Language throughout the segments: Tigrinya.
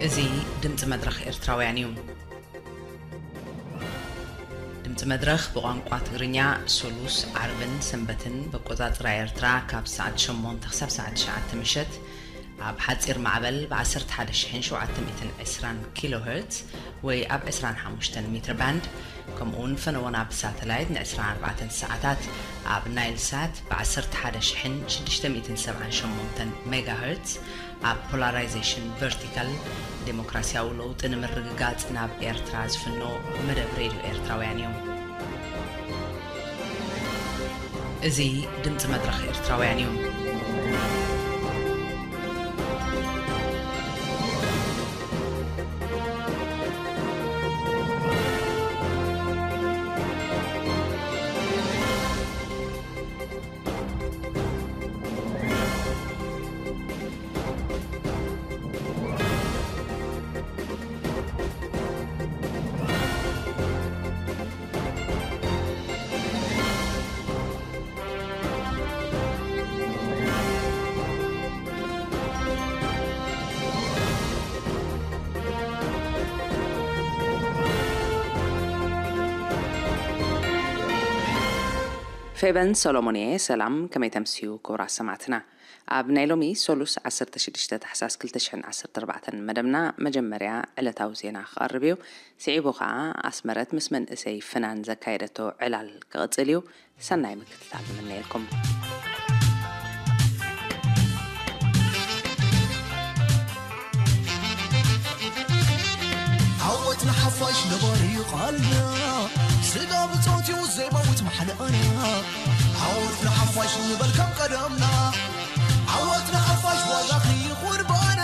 እዚ ድምፂ መድረኽ ኤርትራውያን እዩ። ድምፂ መድረኽ ብቋንቋ ትግርኛ ሶሉስ፣ ዓርብን ሰንበትን ብኣቆፃፅራ ኤርትራ ካብ ሰዓት ሸሞንተ ክሳብ ሰዓት ትሽዓተ ምሸት ኣብ ሓፂር ማዕበል ብ ዓሰርተ ሓደ ሺሕን ሸውዓተ ሚእትን ዕስራን ኪሎ ሄርትዝ ወይ ኣብ ዕስራን ሓሙሽተን ሜትር ባንድ፣ ከምኡ እውን ፈነወና ብሳተላይት ን ዕስራን ኣርባዕተን ሰዓታት ኣብ ናይል ሳት ብ ዓሰርተ ሓደ ሺሕን ሽዱሽተ ሚእትን ሰብዓን ሸሞንተን ሜጋ ሄርትዝ፣ ኣብ ፖላራይዜሽን ቨርቲካል ዴሞክራሲያዊ ለውጢ ንምርግጋጽ ናብ ኤርትራ ዝፍኖ መደብ ሬድዮ ኤርትራውያን እዩ። እዚ ድምጺ መድረኽ ኤርትራውያን እዩ። ፌበን ሰሎሞን እየ። ሰላም፣ ከመይ ተምስዩ ክቡራት ሰማዕትና? ኣብ ናይ ሎሚ ሶሉስ ዓሰርተ ሽዱሽተ ታሕሳስ ክልተ ሽሕን ዓሰርተ ኣርባዕተን መደብና መጀመርያ ዕለታዊ ዜና ክቐርብ እዩ። ስዒቡ ኸኣ ኣስመረት ምስ መንእሰይ ፍናን ዘካየደቶ ዕላል ክቕጽል እዩ። ሰናይ ምክትታል ንምነየልኩም። ዓወት ንሓፋሽ ነባሪ ቃልና፣ ስጋ ብጾት እዩ ዘይመውት ማሕለኣና። ዓወት ንሓፋሽ ንበል ከም ቀደምና፣ ዓወት ንሓፋሽ ዋጋኺ ይኹን ብኣና፣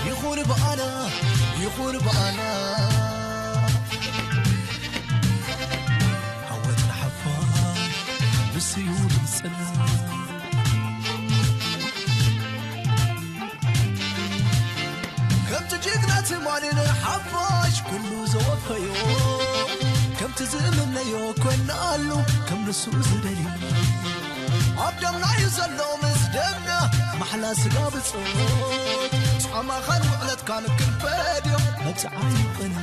ይኹን ብኣና፣ ይኹን ብኣና። ዓወት ንሓፋሽ ምስዩ ድምፅና። ከምቲ ጅግና ትማሊ ንሓፋሽ ኩሉ ዘወፈዮ፣ ከምቲ ዝምነዮ ኮይናሉ ከም ንሱ ዝደልዮ። ኣብ ደምና እዩ ዘሎ ምስ ደምና ማሕላ ስጋ ብጾት፣ ጻማኻን ውዕለትካን ክንፈድዮ መብጽዓ ይቕን።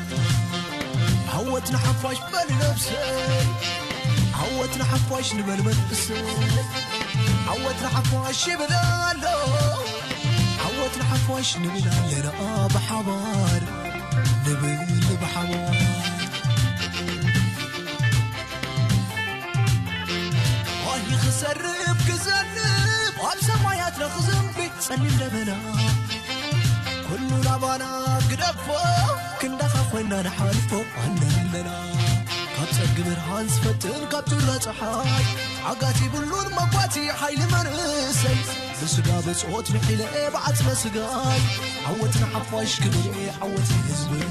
ዓወት ንሓፋሽ በሊ ነብሰይ፣ ዓወት ንሓፋሽ ንበል መንእሰይ፣ ዓወት ንሓፋሽ ይብል ኣሎ። ዓወት ንሓፋሽ ንብል ኣለና ብሓባር፣ ንብል ብሓባር። ዋሂ ክሰርብ ክዘንብ ኣብ ሰማያትና ክዘንቢ ጸሊም ደበና፣ ኩሉ ናባና ግደፎ፣ ክንዳኻ ኮይና ንሓልፎ ኣለና። ካብ ጸልጊ ብርሃን ዝፈትን ካብ ጩራ ጸሓይ፣ ዓጋት ይብሉን መጓቲ ሓይሊ መንእሰይ። ብስጋ ብጾት ምሒለ ብዓጽመ ስጋይ፣ ዓወት ንሓፋሽ ክብሪ ዓወት ንህዝበይ።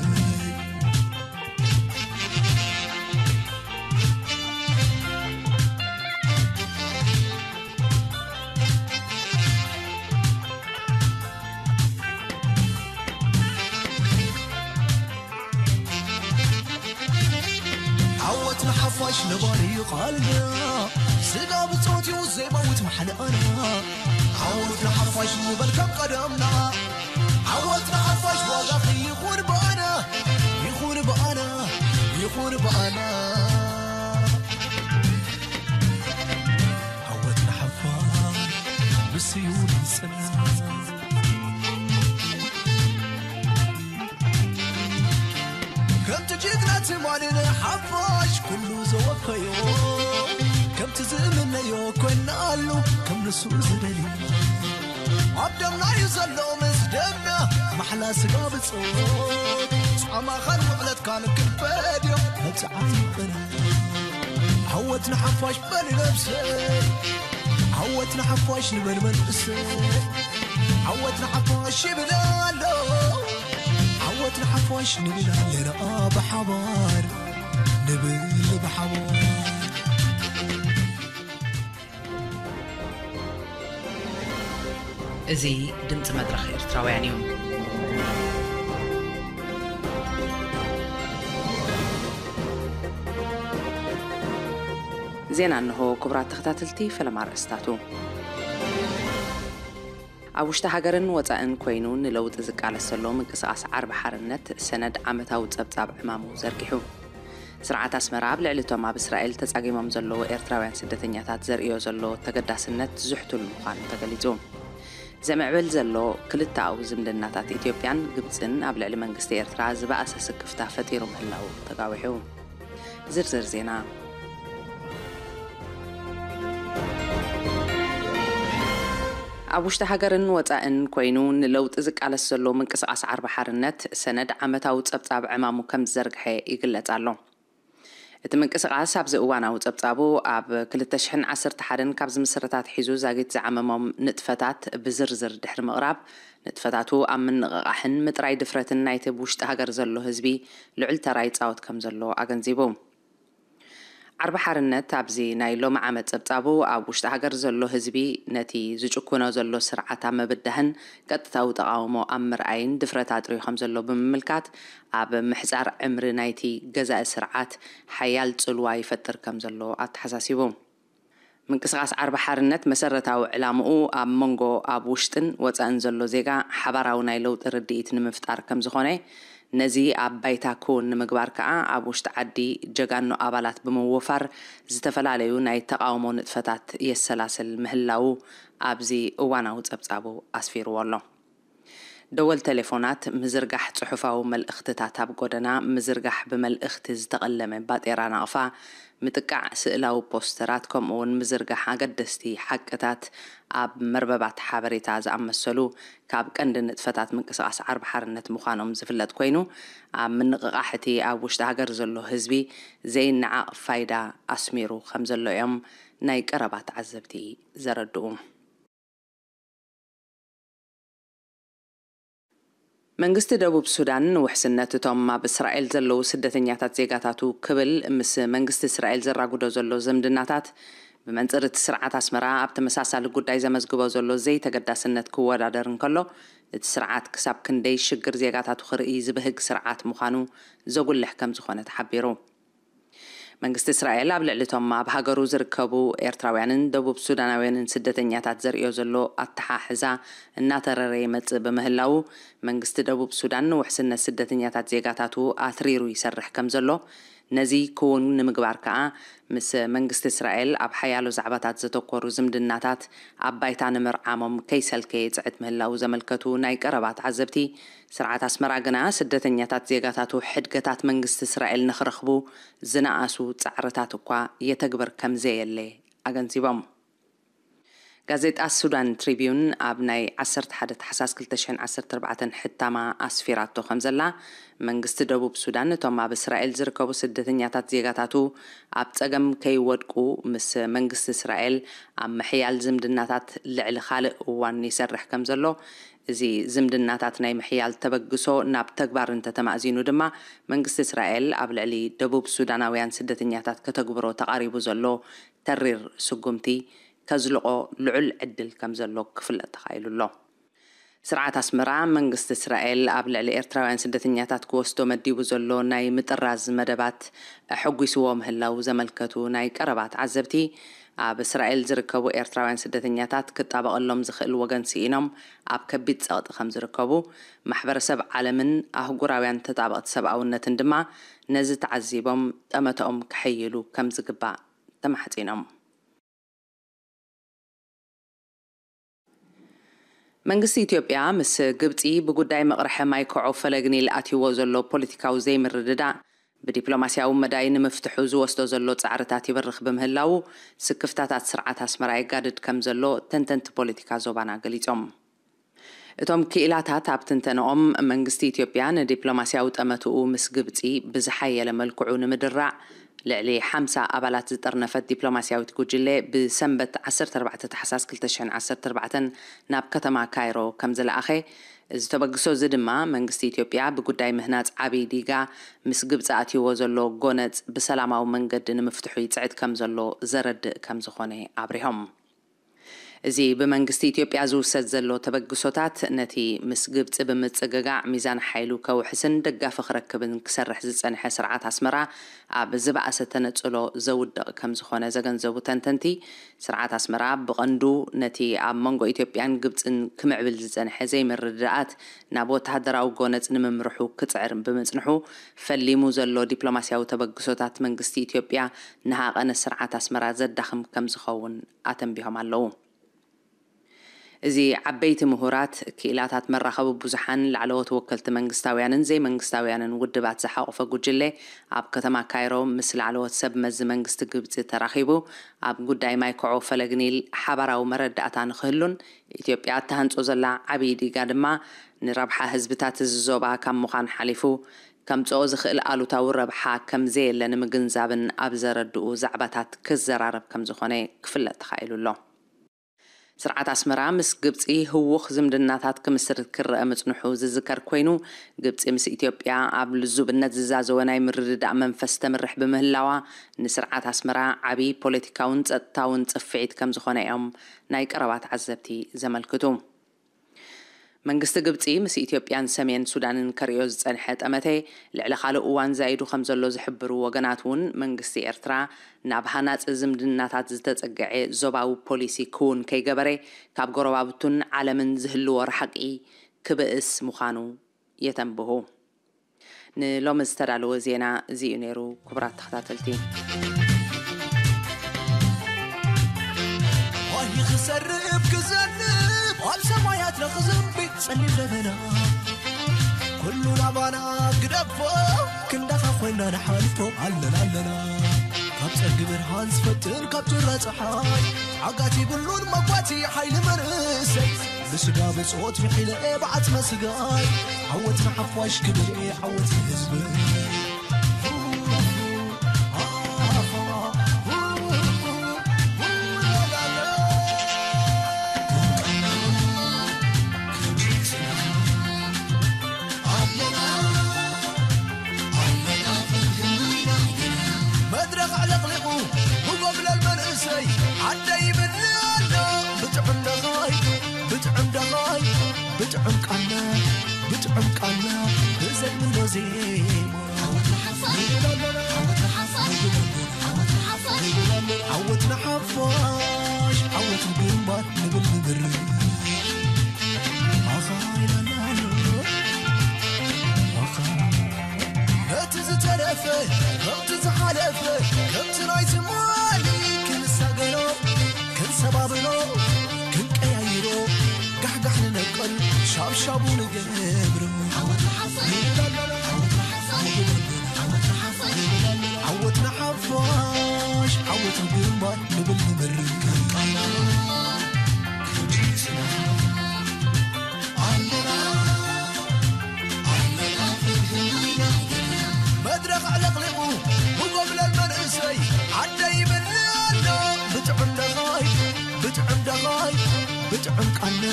ዓወት ንሓፋሽ ነባሪ ቃልና፣ ስጋ ብጾት እዩ ዘይመውት ማሕለኣና። ዓወት ንሓፋሽ ንበል ከም ቀደምና፣ ዓወት ንሓፋሽ ዋጋኺ ይኹን ብኣና፣ ይኹን ብኣና፣ ይኹን ብኣና። ዓወት ንሓፋሽ ምስዩ ድምፅና። ከምቲ ጅግና ትማሊ ንሓፋሽ ኩሉ ዘወፈዮ፣ ከምቲ ዝምነዮ ኮይናሉ ከም ንሱ ዝደልዮ። ኣብ ደምና እዩ ዘሎ ምስ ደምና ማሕላ ስጋ ብጾት፣ ጻማኻን ውዕለትካን ክንፈድዮ መብጽዓ ይቕና። ዓወት ንሓፋሽ በሊ ነብሰይ፣ ዓወት ንሓፋሽ ንበል መንእሰይ። ዓወት ንሓፋሽ ይብል ኣሎ፣ ዓወት ንሓፋሽ ንብል ኣለና ብሓባር፣ ንብል ብሓባር። እዚ ድምፂ መድረኽ ኤርትራውያን እዩ። ዜና እንሆ። ክቡራት ተኸታተልቲ፣ ፈለማ ኣርእስታቱ። ኣብ ውሽጢ ሃገርን ወጻእን ኮይኑ ንለውጢ ዝቃለስ ዘሎ ምንቅስቓስ ዓርቢ ሓርነት ሰነድ ዓመታዊ ጸብጻብ ዕማሙ ዘርጊሑ። ስርዓት ኣስመራ ኣብ ልዕሊ እቶም ኣብ እስራኤል ተጻጊሞም ዘለዉ ኤርትራውያን ስደተኛታት ዘርእዮ ዘሎ ተገዳስነት ዝሕቱል ምዃኑ ተገሊጹ። ዘምዕብል ዘሎ ክልተኣዊ ዝምድናታት ኢትዮጵያን ግብጽን ኣብ ልዕሊ መንግስቲ ኤርትራ ዝበኣሰ ስክፍታ ፈጢሩ ምህላዉ ተጋዊሑ። ዝርዝር ዜና። ኣብ ውሽጢ ሃገርን ወጻእን ኮይኑ ንለውጢ ዝቃለስ ዘሎ ምንቅስቓስ ዓርቢ ሓርነት ሰነድ ዓመታዊ ጸብጻብ ዕማሙ ከም ዝዘርግሐ ይግለጽ ኣሎ። እቲ ምንቅስቓስ ኣብዚ እዋናዊ ጸብጻቡ ኣብ ክልተ ሽሕን ዓሰርተ ሓደን ካብ ዝምስረታት ሒዙ ዛጊት ዝዓመሞም ንጥፈታት ብዝርዝር ድሕሪ ምቕራብ፣ ንጥፈታቱ ኣብ ምንቕቓሕን ምጥራይ ድፍረትን ናይቲ ብውሽጢ ሃገር ዘሎ ህዝቢ ልዑል ተራ ይጻወት ከም ዘሎ ኣገንዚቡ። ዓርቢ ሓርነት ኣብዚ ናይ ሎሚ ዓመት ጸብጻቡ፣ ኣብ ውሽጢ ሃገር ዘሎ ህዝቢ ነቲ ዝጭኩኖ ዘሎ ስርዓት ኣብ ምብዳህን ቀጥታዊ ተቓውሞ ኣብ ምርኣይን ድፍረት ኣጥርዩ ከም ዘሎ ብምምልካት፣ ኣብ ምሕጻር ዕምሪ ናይቲ ገዛኢ ስርዓት ሓያል ጽልዋ ይፈጥር ከም ዘሎ ኣተሓሳሲቡ። ምንቅስቓስ ዓርቢ ሓርነት መሰረታዊ ዕላምኡ ኣብ መንጎ ኣብ ውሽጥን ወጻእን ዘሎ ዜጋ ሓባራዊ ናይ ለውጢ ርድኢት ንምፍጣር ከም ዝኾነ፣ ነዚ ኣብ ባይታ ክውን ንምግባር ከኣ ኣብ ውሽጢ ዓዲ ጀጋኑ ኣባላት ብምውፋር ዝተፈላለዩ ናይ ተቓውሞ ንጥፈታት የሰላስል ምህላዉ ኣብዚ እዋናዊ ጸብጻቡ ኣስፊርዎ ኣሎ። ደወል ቴሌፎናት፣ ምዝርጋሕ ጽሑፋዊ መልእኽትታት ኣብ ጎደና፣ ምዝርጋሕ ብመልእኽቲ ዝተቐለመ ባጤራ ናቕፋ፣ ምጥቃዕ ስእላዊ ፖስተራት፣ ከምኡ'ውን ምዝርጋሕ ኣገደስቲ ሓቅታት ኣብ መርበባት ሓበሬታ ዝኣመሰሉ ካብ ቀንዲ ንጥፈታት ምንቅስቓስ ዓርቢ ሓርነት ምዃኖም ዝፍለጥ ኮይኑ፣ ኣብ ምንቕቓሕ እቲ ኣብ ውሽጢ ሃገር ዘሎ ህዝቢ ዘይነዓቕ ፋይዳ ኣስሚሩ ከም ዘሎ እዮም ናይ ቀረባ ተዓዘብቲ ዘረድኡ። መንግስቲ ደቡብ ሱዳን ንውሕስነት እቶም ኣብ እስራኤል ዘለዉ ስደተኛታት ዜጋታቱ ክብል ምስ መንግስቲ እስራኤል ዘራጉዶ ዘሎ ዝምድናታት ብመንጽር እቲ ስርዓት ኣስመራ ኣብ ተመሳሳሊ ጉዳይ ዘመዝግቦ ዘሎ ዘይተገዳስነት ክወዳደር እንከሎ፣ እቲ ስርዓት ክሳብ ክንደይ ሽግር ዜጋታቱ ክርኢ ዝብህግ ስርዓት ምዃኑ ዘጉልሕ ከም ዝኾነ ተሓቢሩ። መንግስቲ እስራኤል ኣብ ልዕሊ እቶም ኣብ ሃገሩ ዝርከቡ ኤርትራውያንን ደቡብ ሱዳናውያንን ስደተኛታት ዘርእዮ ዘሎ ኣተሓሕዛ እናተረረ ይመጽእ ብምህላዉ፣ መንግስቲ ደቡብ ሱዳን ንውሕስነት ስደተኛታት ዜጋታቱ ኣትሪሩ ይሰርሕ ከም ዘሎ፣ ነዚ ክውን ንምግባር ከኣ ምስ መንግስቲ እስራኤል ኣብ ሓያሎ ዛዕባታት ዘተኮሩ ዝምድናታት ኣብ ባይታ ንምርዓሞም ከይሰልከየ ይጽዕት ምህላዉ ዘመልከቱ ናይ ቀረባ ተዓዘብቲ፣ ስርዓት ኣስመራ ግና ስደተኛታት ዜጋታቱ ሕድገታት መንግስቲ እስራኤል ንኽረኽቡ ዝነኣሱ ጻዕርታት እኳ የተግብር ከም ዘየለ ኣገንዚቦም። ጋዜጣ ሱዳን ትሪቢዩን ኣብ ናይ ዓሰርተ ሓደ ታሕሳስ ክልተ ሽሕን ዓሰርተ ኣርባዕተን ሕታማ ኣስፊራቶ ከም ዘላ፣ መንግስቲ ደቡብ ሱዳን እቶም ኣብ እስራኤል ዝርከቡ ስደተኛታት ዜጋታቱ ኣብ ጸገም ከይወድቁ ምስ መንግስቲ እስራኤል ኣብ ምሕያል ዝምድናታት ልዕሊ ካልእ እዋን ይሰርሕ ከም ዘሎ፣ እዚ ዝምድናታት ናይ ምሕያል ተበግሶ ናብ ተግባር እንተተማእዚኑ ድማ፣ መንግስቲ እስራኤል ኣብ ልዕሊ ደቡብ ሱዳናውያን ስደተኛታት ከተግብሮ ተቓሪቡ ዘሎ ተሪር ስጉምቲ ከዝልቖ ልዑል ዕድል ከም ዘሎ ክፍለጥ ተኻኢሉ ኣሎ። ስርዓት ኣስመራ፣ መንግስቲ እስራኤል ኣብ ልዕሊ ኤርትራውያን ስደተኛታት ክወስዶ መዲቡ ዘሎ ናይ ምጥራዝ መደባት ኣሐጒስዎ ምህላዉ ዘመልከቱ ናይ ቀረባ ተዓዘብቲ፣ ኣብ እስራኤል ዝርከቡ ኤርትራውያን ስደተኛታት ክጣበቐሎም ዝኽእል ወገን ስኢኖም ኣብ ከቢድ ጸቕጢ ከም ዝርከቡ፣ ማሕበረሰብ ዓለምን ኣህጉራውያን ተጣበቕቲ ሰብኣውነትን ድማ ነዚ ተዓዚቦም ጠመተኦም ከሐይሉ ከም ዝግባእ ተማሕጺኖም። መንግስቲ ኢትዮጵያ ምስ ግብጺ ብጉዳይ መቕርሐ ማይ ኮዖ ፈለግ ኒል ኣትይዎ ዘሎ ፖለቲካዊ ዘይምርድዳእ ብዲፕሎማስያዊ መዳይ ንምፍትሑ ዝወስዶ ዘሎ ጻዕርታት ይበርኽ ብምህላዉ፣ ስክፍታታት ስርዓት ኣስመራ የጋድድ ከም ዘሎ ተንተንቲ ፖለቲካ ዞባና ገሊጾም። እቶም ክኢላታት ኣብ ትንተንኦም፣ መንግስቲ ኢትዮጵያ ንዲፕሎማስያዊ ጠመትኡ ምስ ግብጺ ብዝሓየለ መልክዑ ንምድራዕ፣ ልዕሊ ሓምሳ ኣባላት ዝጠርነፈት ዲፕሎማስያዊት ጉጅለ ብሰንበት ዓሰርተ ኣርባዕተ ታሕሳስ ክልተ ሽሕን ዓሰርተ ኣርባዕተን ናብ ከተማ ካይሮ ከም ዝለኣኸ፣ እዚ ተበግሶ እዚ ድማ መንግስቲ ኢትዮጵያ ብጉዳይ ምህናጽ ዓብዪ ዲጋ ምስ ግብጺ ኣትይዎ ዘሎ ጎነጽ ብሰላማዊ መንገዲ ንምፍትሑ ይጽዕት ከም ዘሎ ዘረድእ ከም ዝኾነ ኣብሪሆም። እዚ ብመንግስቲ ኢትዮጵያ ዝውሰድ ዘሎ ተበግሶታት፣ ነቲ ምስ ግብጺ ብምጽግጋዕ ሚዛን ሓይሉ ከውሕስን ደጋፊ ክረክብን ክሰርሕ ዝጸንሐ ስርዓት ኣስመራ ኣብ ዝበኣሰ ተነጽሎ ዘውድቕ ከም ዝኾነ ዘገንዘቡ ተንተንቲ፣ ስርዓት ኣስመራ ብቐንዱ ነቲ ኣብ መንጎ ኢትዮጵያን ግብጽን ክምዕብል ዝጸንሐ ዘይምርድዳኣት ናብ ወተሃደራዊ ጎነጽ ንምምርሑ ክጽዕር ብምጽንሑ፣ ፈሊሙ ዘሎ ዲፕሎማስያዊ ተበግሶታት መንግስቲ ኢትዮጵያ ንሃቐነ ስርዓት ኣስመራ ዘዳኽም ከም ዝኸውን ኣተንቢሆም ኣለዉ። እዚ ዓበይቲ ምሁራት፣ ክኢላታት መራኸቢ ብዙሓን፣ ላዕለዎት ወከልቲ መንግስታውያንን ዘይመንግስታውያንን ውድባት ዝሓቖፈ ጉጅለ ኣብ ከተማ ካይሮ ምስ ላዕለዎት ሰብ መዚ መንግስቲ ግብጺ ተራኺቡ፣ ኣብ ጉዳይ ማይ ኮዖ ፈለግ ኒል ሓባራዊ መረዳእታ ንክህሉን ኢትዮጵያ እትሃንጾ ዘላ ዓብዪ ዲጋ ድማ ንረብሓ ህዝብታት እዚ ዞባ ካብ ምዃን ሓሊፉ ከምጽኦ ዝኽእል ኣሉታዊ ረብሓ ከም ዘየለ ንምግንዛብን ኣብ ዘረድኡ ዛዕባታት ክዘራረብ ከም ዝኾነ ክፍለጥ ተኻኢሉ ኣሎ። ስርዓት ኣስመራ ምስ ግብጺ ህዉኽ ዝምድናታት ክምስርት ክረአ ምጽንሑ ዝዝከር ኮይኑ፣ ግብጺ ምስ ኢትዮጵያ ኣብ ልዙብነት ዝዛዘወ ናይ ምርድዳእ መንፈስ ተምርሕ ብምህላዋ፣ ንስርዓት ኣስመራ ዓቢ ፖለቲካውን ጸጥታውን ጽፍዒት ከም ዝኾነ እዮም ናይ ቀረባ ተዓዘብቲ ዘመልክቱ። መንግስቲ ግብጺ ምስ ኢትዮጵያን ሰሜን ሱዳንን ከርእዮ ዝጸንሐ ጠመተ፣ ልዕሊ ካልእ እዋን ዛይዱ ከም ዘሎ ዝሕብሩ ወገናት እውን፣ መንግስቲ ኤርትራ ናብ ሃናጺ ዝምድናታት ዝተጸግዐ ዞባዊ ፖሊሲ ክውን ከይገበረ፣ ካብ ጎረባብቱን ዓለምን ዝህልዎ ርሓቂ ክብእስ ምዃኑ የተንብሁ። ንሎሚ ዝተዳለወ ዜና እዚ እዩ ነይሩ፣ ክቡራት ተኸታተልቲ። ዋሂ ክሰርብ ክዘንብ ኣብ ሰማያት ንኽዘንቢ ጸሊም ደበና ኩሉ ናባና ግደፎ ክንዳኻ ኮይና ንሓልፎ ኣለና ኣለና ካብ ጸልጊ ብርሃን ዝፈጥን ካብ ጭራ ጸሓይ ዓጋት ይብሉን መጓቲ ሓይሊ መንእሰይ ብስጋ ብጾት ምሒለ ብዓጽመ ስጋይ ዓወት ንሓፋሽ ክብሪ ዓወት ንህዝቢ መድረኽ ኣዕለቕሊቑ ብጎብለል መንእሰይ ዓደይ ይብል ኣሎ ብጥዑም ደኻይ ብጥዑም ደኻይ ብጥዑም ቃና ብጥዑም ቃና ብዘድምኖ ዜማ ዓወት ንሓፋሽ ዓወት ንግንባር ንብል ንብር ኣኻይላና ነቲ ዝተረፈ ከምቲ ዝሓለፈ ከምቲ ናይ ትማሊ ክንሳገሮ ክንሰባብሮ ክንቀያይሮ ጋሕጋሕ ንነቅል ሻብሻቡ ንገብሮ ዓወት ንሓፋሽ ዓወት ንግንባር ንብል ንብር መድረኽ ኣዕለቕሊቑ ብጎብለል መንእሰይ ዓደይ ይብል ኣሎ ብጥዑም ደኻይ ብጥዑም ደኻይ ብጥዑም ቃና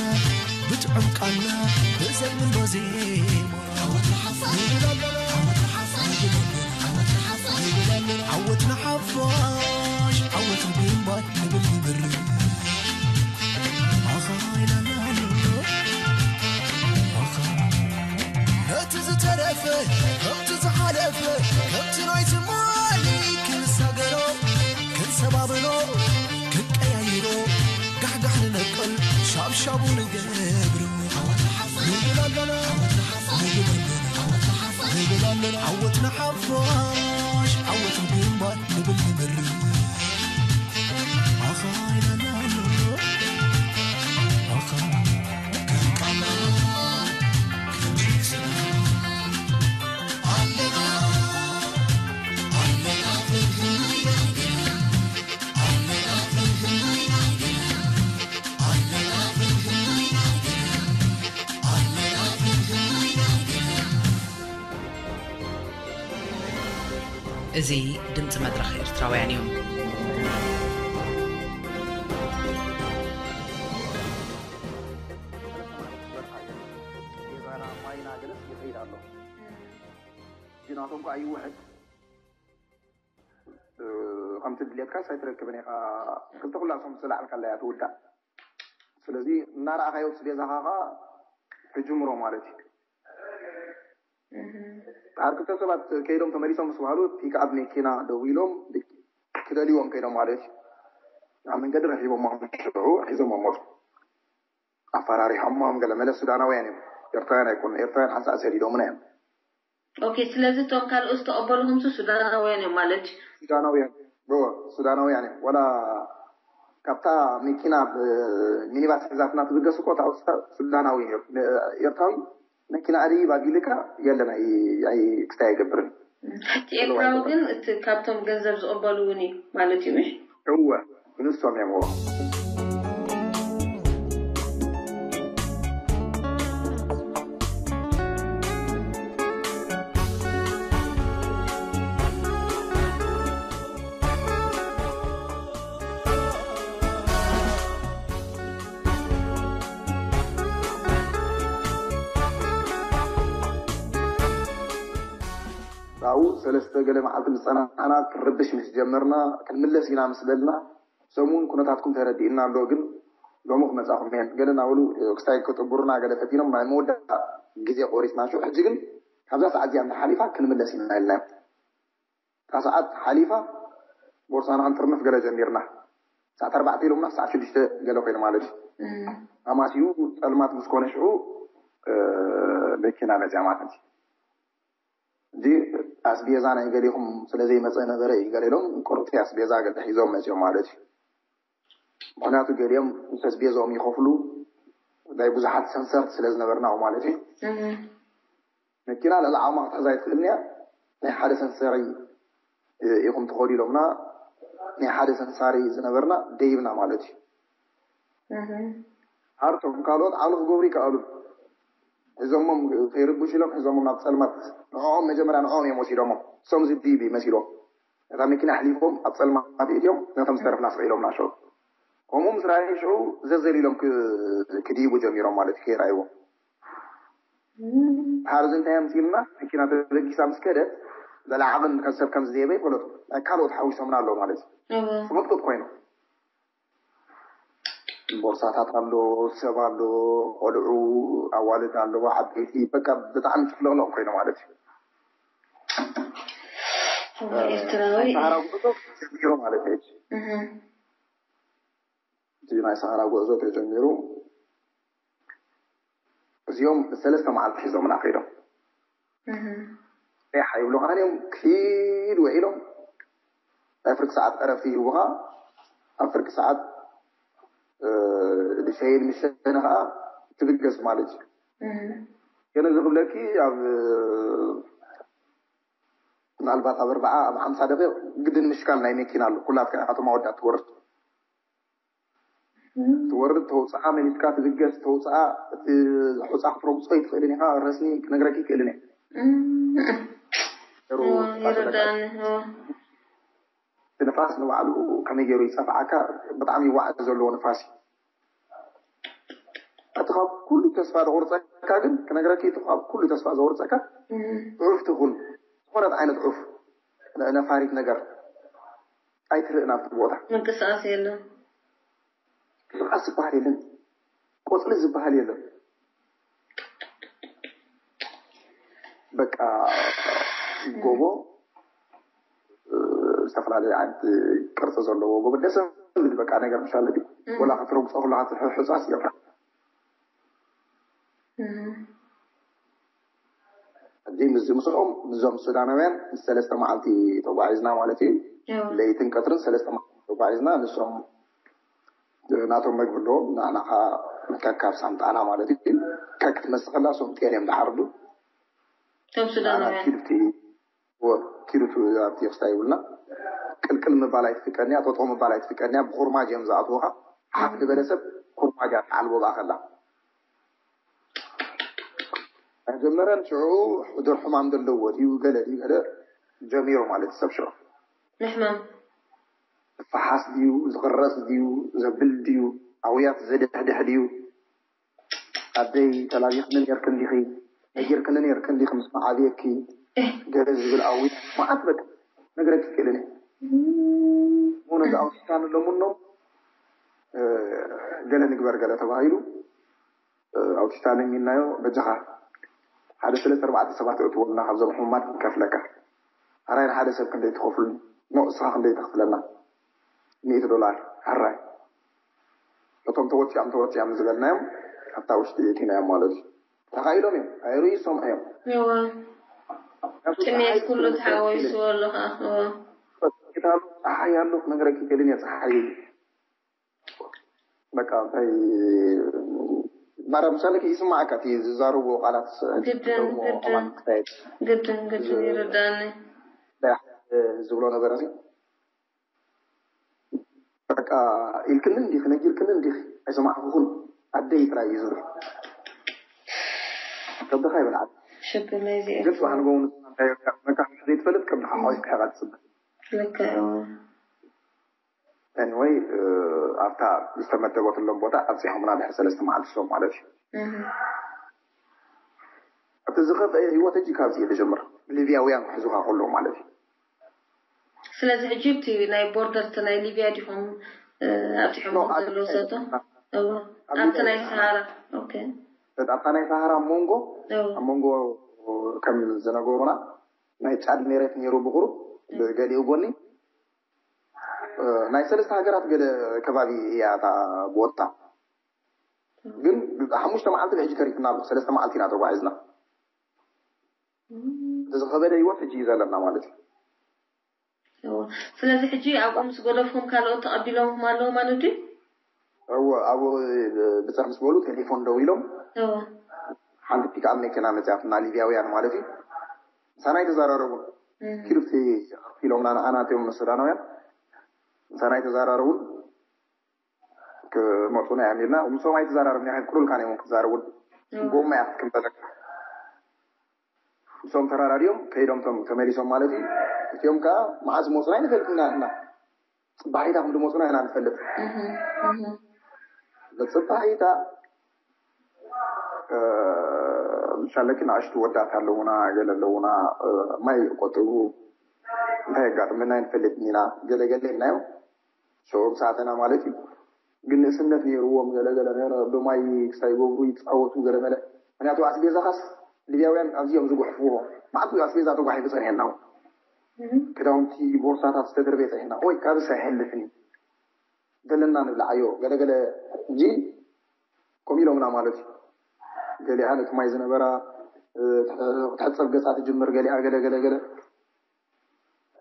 ብጥዑም ቃና ብዘምኖ ዜማ ዓወት ንሓፋሽ ዓወት ንግንባር ንብል ንብር ኣኻይላና ኣሎ ኣኻ ነቲ ዝተረፈ ከምቲ ዝሓለፈ ከምቲ ናይ ትማሊ ክንሳገሮ ክንሰባብሮ ክንቀያይሮ ጋሕጋሕ ንነቅል ሻብሻቡ ንገብሮ ንብል ኣለና ንብል ኣለና ዓወት ንሓፋሽ ዓወት ግንባር ንብል ንብር ኣኻ ኢለና ኣሎ ኣኻ እዚ ድምፂ መድረኽ ኤርትራውያን እዩ። ናቶም ከዓ ይውሕድ። ከምቲ ድሌትካስ ኣይትረክብን ኢኻ። ክልተ ኩላሶም ዝለዓልካላ እያ ትውዳእ። ስለዚ እናረኣኻዮ ኣስቤዛኻ ከዓ ትጅምሮ ማለት እዩ። ድሓር ክልተ ሰባት ከይዶም ተመሊሶም ምስ በሃሉ፣ ፒክኣፕ መኪና ደዊሎም ክደልይዎም ከይዶም ማለት እዩ። ኣብ መንገዲ ረኺቦም ሽዑ ሒዞም መፁ። ኣፈራሪሖሞም ገለ መለ ሱዳናውያን እዮም። ኤርትራውያን ኣይኮኑ። ኤርትራውያን ሓንሳእ ሰዲዶምና እዮም። ኦኬ። ስለዚ እቶም ካልኦት ዝተቐበልኹምሲ ሱዳናውያን እዮም ማለት እዩ። ሱዳናውያን እዎ፣ ሱዳናውያን እዮም። ወላ ካብታ መኪና ሚኒባስ ሒዛትና ትብገስ እኮ እታ ሱዳናዊ እዩ። ኤርትራዊ መኪና ኣድይ ባቢልካ የለን፣ ኣይ ክስታይ ኣይገብርን። እቲ ኤርትራዊ ግን እቲ ካብቶም ገንዘብ ዝቕበሉ እውን እዩ ማለት እዩ፣ ምሽ? እወ፣ ንሶም እዮም። ኣብኡ ሰለስተ ገለ መዓልቲ ምስ ጸናሕና፣ ክርብሽ ምስ ጀመርና፣ ክንምለስ ኢና ምስ በልና፣ ሰሙን ኩነታትኩም ተረዲእና ኣሎ፣ ግን ሎሚ ክመጻኹም እየን ገለ እናበሉ ክስታይ ክጥብሩና ገለ ፈቲኖም ናይ መወዳእታ ግዜ ቆሪጽና። ሽዑ ሕጂ ግን ካብዛ ሰዓት እዚኣ እንተሓሊፋ ክንምለስ ኢና ኢልናዮም። እታ ሰዓት ሓሊፋ ቦርሳና ክንጥርንፍ ገለ ጀሚርና። ሰዓት ኣርባዕተ ኢሎምና፣ ሰዓት ሽዱሽተ ገለ ኮይኑ ማለት እዩ። ኣማሲዩ ጸልማት ምስ ኮነ ሽዑ መኪና መጽያ ማለት እዩ። እዚ ኣስቤዛ ናይ ገሌኹም ስለ ዘይመጸ ነበረ እዩ ገለ ኢሎም፣ ቁሩብቲ ኣስቤዛ ገለ ሒዞም መጽዮም ማለት እዩ። ምኽንያቱ ገሊኦም ምስ ኣስቤዛኦም ይኸፍሉ፣ ናይ ብዙሓት ሰንሰርት ስለ ዝነበርና ማለት እዩ። መኪና ልዕሊ ዓቕማ ክትሕዛ ኣይትኽእልን እያ። ናይ ሓደ ሰንሳሪ ኢኹም ትኸዱ ኢሎምና፣ ናይ ሓደ ሰንሳሪ ዝነበርና ደይብና ማለት እዩ። ኣርቶም ካልኦት ዓቕሊ ክገብሩ ይከኣሉ። ሒዞሞም ከይርብሹ ኢሎም ሒዞሞም ናብ ጸልማት፣ ንዕኦም መጀመርያ ንዕኦም እዮም ወሲዶሞም። እሶም ዝድይብ እዩ መሲሎም። ነታ መኪና ኣሕሊፎም ኣብ ጸልማት እትዮም ነቶም ዝተረፍና ስቕ ኢሎም ናሸው። ከምኡ ምስ ረኣዩ ሽዑ ዘዘል ኢሎም ክድይቡ ጀሚሮም ማለት እዩ፣ ከይረኣይዎም። ድሓር እዚ እንታይ ኣምፅእልና፣ መኪና ተበጊሳ ምስ ከደት፣ ለላዕቕን ሰብ ከም ዝደየበ ይፈለጡ። ናይ ካልኦት ሓዊሶምና ኣለዉ ማለት እዩ። ስቕጥቅጥ ኮይኑ ቦርሳታት ኣሎ፣ ሰብ ኣሎ፣ ቆልዑ፣ ኣዋልድ ኣለዋ፣ ዓበይቲ፣ በቃ ብጣዕሚ ጭፍልቕልቕ ኮይኑ ማለት እዩ። ኤርትራዊ ሰሃራ ጉዕዞ ጀሚሩ ማለት እዩ። እቲ ናይ ሰሃራ ጉዕዞ ተጀሚሩ እዚኦም ሰለስተ መዓልቲ ሒዞምና ከይዶም ሬሓ ይብሉኻን እዮም። ክድ ውዒሎም ናይ ፍርቂ ሰዓት ዕረፍቲ ይህቡኻ። ኣብ ፍርቂ ሰዓት ብሸይን ምሸን ከዓ ትብገስ ማለት እዩ። ገለ ዝኽብለኪ ኣብ ምናልባት ኣብ ኣርባዓ ኣብ ሓምሳ ደቂቕ ግድን ምሽካል ናይ መኪና ኣሎ። ኩላትካ ኢኻ እቶም ኣወዳት ትወርድ ትወርድ ተውፅኣ መሊስካ ትብገስ ተውፅኣ እቲ ሑፃ ክትረግፆ ይትኽእልን ኢኻ። ረስኒ ክነግረኪ ይክእልን እየ። ይርዳኒ። እቲ ንፋስ ንባዕሉ ከመይ ገይሩ ይፀፍዓካ? ብጣዕሚ ዋዕ ዘለዎ ንፋስ እዩ። እቲ ካብ ኩሉ ተስፋ ዘቑርፀካ ግን ክነግረኪ፣ እቲ ካብ ኩሉ ተስፋ ዘቑርፀካ ዑፍ ትኹን ዝኾነት ዓይነት ዑፍ ነፋሪት ነገር ኣይትርእን ኣብቲ ቦታ። ምንቅስቃስ የለን። ምንቅስቃስ ዝበሃል የለን። ቆፅሊ ዝበሃል የለን። በቃ ጎቦ፣ ዝተፈላለዩ ዓይነት ቅርፂ ዘለዎ ጎቦ፣ ደስ ዝብል በቃ ነገር ምሻለ ድዩ? ወላ ክትረግፆ ከለካ ትሕሕፃስ ይገብራ። ሕጂ ምስዚ ምስኦም ምስዞም ሱዳናውያን ሰለስተ መዓልቲ ተጓዒዝና ማለት እዩ። ለይትን ቀትርን ሰለስተ መዓልቲ ተጓዒዝና። ንሶም ናቶም መግቢ ኣለዎም፣ ንዓና ከዓ ከካብ ሳምጣና ማለት እዩ። ከክ ትመስል ከላ እሶም ጤል እዮም ዝሓርዱ። እቶም ሱዳናውያን ኪዱቲ ኣብቲ ክስታ ይብልና ቅልቅል ምባል ኣይትፍቀድንያ፣ ጠጠው ምባል ኣይትፍቀድንያ። ብኩርማጅ እዮም ዝኣትወኻ። ሓፍ ዝበለ ሰብ ኩርማጅ እያ ትዓልቦ ብኣኸላ። መጀመርያ ሽዑ ሕዱር ሕማም ዘለዎ ድዩ ገለ ድዩ ገለ ጀሚሩ ማለት ሰብ ሽዑ ምሕማም ዝፈሓስ ድዩ ዝቕረፅ ድዩ ዘብል ድዩ ኣውያት ዘድሕድሕ ድዩ ኣደይ ተላቢኽኒ ነርክን ዲኺ ነጊርክኒ ነርክን ዲኺ ምስ መዓብየኪ ገለ ዝብል ኣውያት መዓት በቃ ነግረኪ ክእልን እየ። እሞ ነዚ ኣውሲታን ለሙኖም ገለ ንግበር ገለ ተባሂሉ ኣውቲስታ ለሚንናዮ። በጃኻ ሓደ ሰለስተ ኣርባዕተ ሰባት እእትወልና ካብዞም ሕሙማት ንከፍለካ። ኣራይ ንሓደ ሰብ ክንደይ ትኸፍሉኒ? ኖ እስኻ ክንደይ ተኽፍለና? ሚእቲ ዶላር። ኣራይ እቶም ተወፂኦም ተወፂኦም ዝበልናዮም ኣብታ ውሽጢ እቲናዮም ማለት እዩ። ተኻኢሎም እዮም ኣይርዩ ይሰምዑ እዮም። እዋ ጥሜት ኩሉ ተሓወይስዎ ኣሎ ከዓ እዋ ጌታ ኣሎ ፀሓይ ኣሎ ክነግረኪ ከልን እየ ፀሓይ በቃ እንታይ ማርያም ምሳሌ ይስማዓካ እቲ ዝዛረቡ ቃላት ግድን ግድን ግድን ግድን ይርዳኒ ዝብሎ ነገር እዚ በቃ ኢልክኒ እንዲኺ ነጊርክኒ እንዲኺ ኣይሰማዕኩኹን ኣደይ ጥራይ እዩ ዝብል ከብድኻ ይበልዓል ሽግር ናይ እዚኣ ግን ጽባሕ ንጎውን መካሕ ዘይትፈልጥ ከብድኻ ሓዊስካ ኢኻ ትጽበ ልክዕ anyway ኣብታ ዝተመደበትሎም ቦታ ኣብፂሖምና ድሕሪ ሰለስተ መዓልቲ ሶም ማለት እዩ እህ እቲ ዝኸፍአ ህይወት እጂ ካብዚ እዩ ዝጀምር ሊብያውያን ክሕዙኻ ከለዉ ማለት እዩ ስለዚ ሕጂ እቲ ናይ ቦርደር እቲ ናይ ሊብያ ዲኹም ኣብፂሖም ዘለዉ ሰቶ ኣብቲ ናይ ሰሃራ ኦኬ ኣብታ ናይ ሰሃራ መንጎ ኣብ መንጎ ከም ዝነገሩና ናይ ጫድ ሜሬት ነይሩ ብቁሩብ ብገሊኡ ጎኒ ናይ ሰለስተ ሃገራት ገለ ከባቢ እያ እታ ቦታ ግን ሓሙሽተ መዓልቲ ብሕጂ ተሪፍና ኣሎ ሰለስተ መዓልቲ ኢና ተጓዒዝና እቲ ዝኸበደ ህይወት ሕጂ እዩ ዘለና ማለት እዩ እወ። ስለዚ ሕጂ ኣብኡ ምስ ገደፍኩም ካልኦት ተቐቢሎምኩም ኣለዉ ማለት ድዩ? እወ ኣብኡ ብፅሕ ምስ በሉ ቴሌፎን ደዊሎም እወ። ሓንቲ ፒክኣፕ መኪና መፅያትና ሊብያውያን ማለት እዩ ምሳና ኣይተዘራረቡን እም። ኪዱፍቲ ኢሎምና ንዓና እቲኦም ሱዳናውያን ምሳና ኣይተዘራረቡን ክመፁና እዮም ኢልና ምስኦም ኣይተዘራረብና ክክሉልካ እዮም ክዛረቡን ጎማ እያ ክትክምበለካ እሶም ተራዳዲኦም ከይዶም ቶም ተመሊሶም ማለት እዩ እቲኦም ከዓ መዓዝ መፁና ኣይንፈልጥና እና ፅባሒታ ከም ዝመፁና ኢና ንፈልጥ እህ እህ በፅባሒታ ምሻለኪ ንኣሽቱ ወዳት ኣለውና ገለ ኣለውና ማይ ቆጥቡ እንታይ የጋጥመና ኣይንፈልጥን ኢና ገለገለ ኢልናዮም ሰበብ ሰዓተና ማለት እዩ ግን ንእስነት ነይርዎም ገለገለ ነረ ብማይ ክሳይ ገብሩ ይፃወቱ ገለመለ ምክንያቱ ኣስቤዛኻስ ሊብያውያን ኣዝዮም ዝጉሕፍዎ ማዕቱ ኣስቤዛ ተጓሒፉ ፀኒሐና ክዳውንቲ ቦርሳታት ዝተደርበየ ፀኒሕና ወይ ካብስ ኣይሐልፍን እዩ ዘለና ንብልዓዮ ገለገለ እንጂ ከምኡ ኢሎምና ማለት እዩ ገሊኣ ነቲ ማይ ዝነበራ ክትሕፀብ ገፃ ትጅምር ገሊኣ ገለገለገለ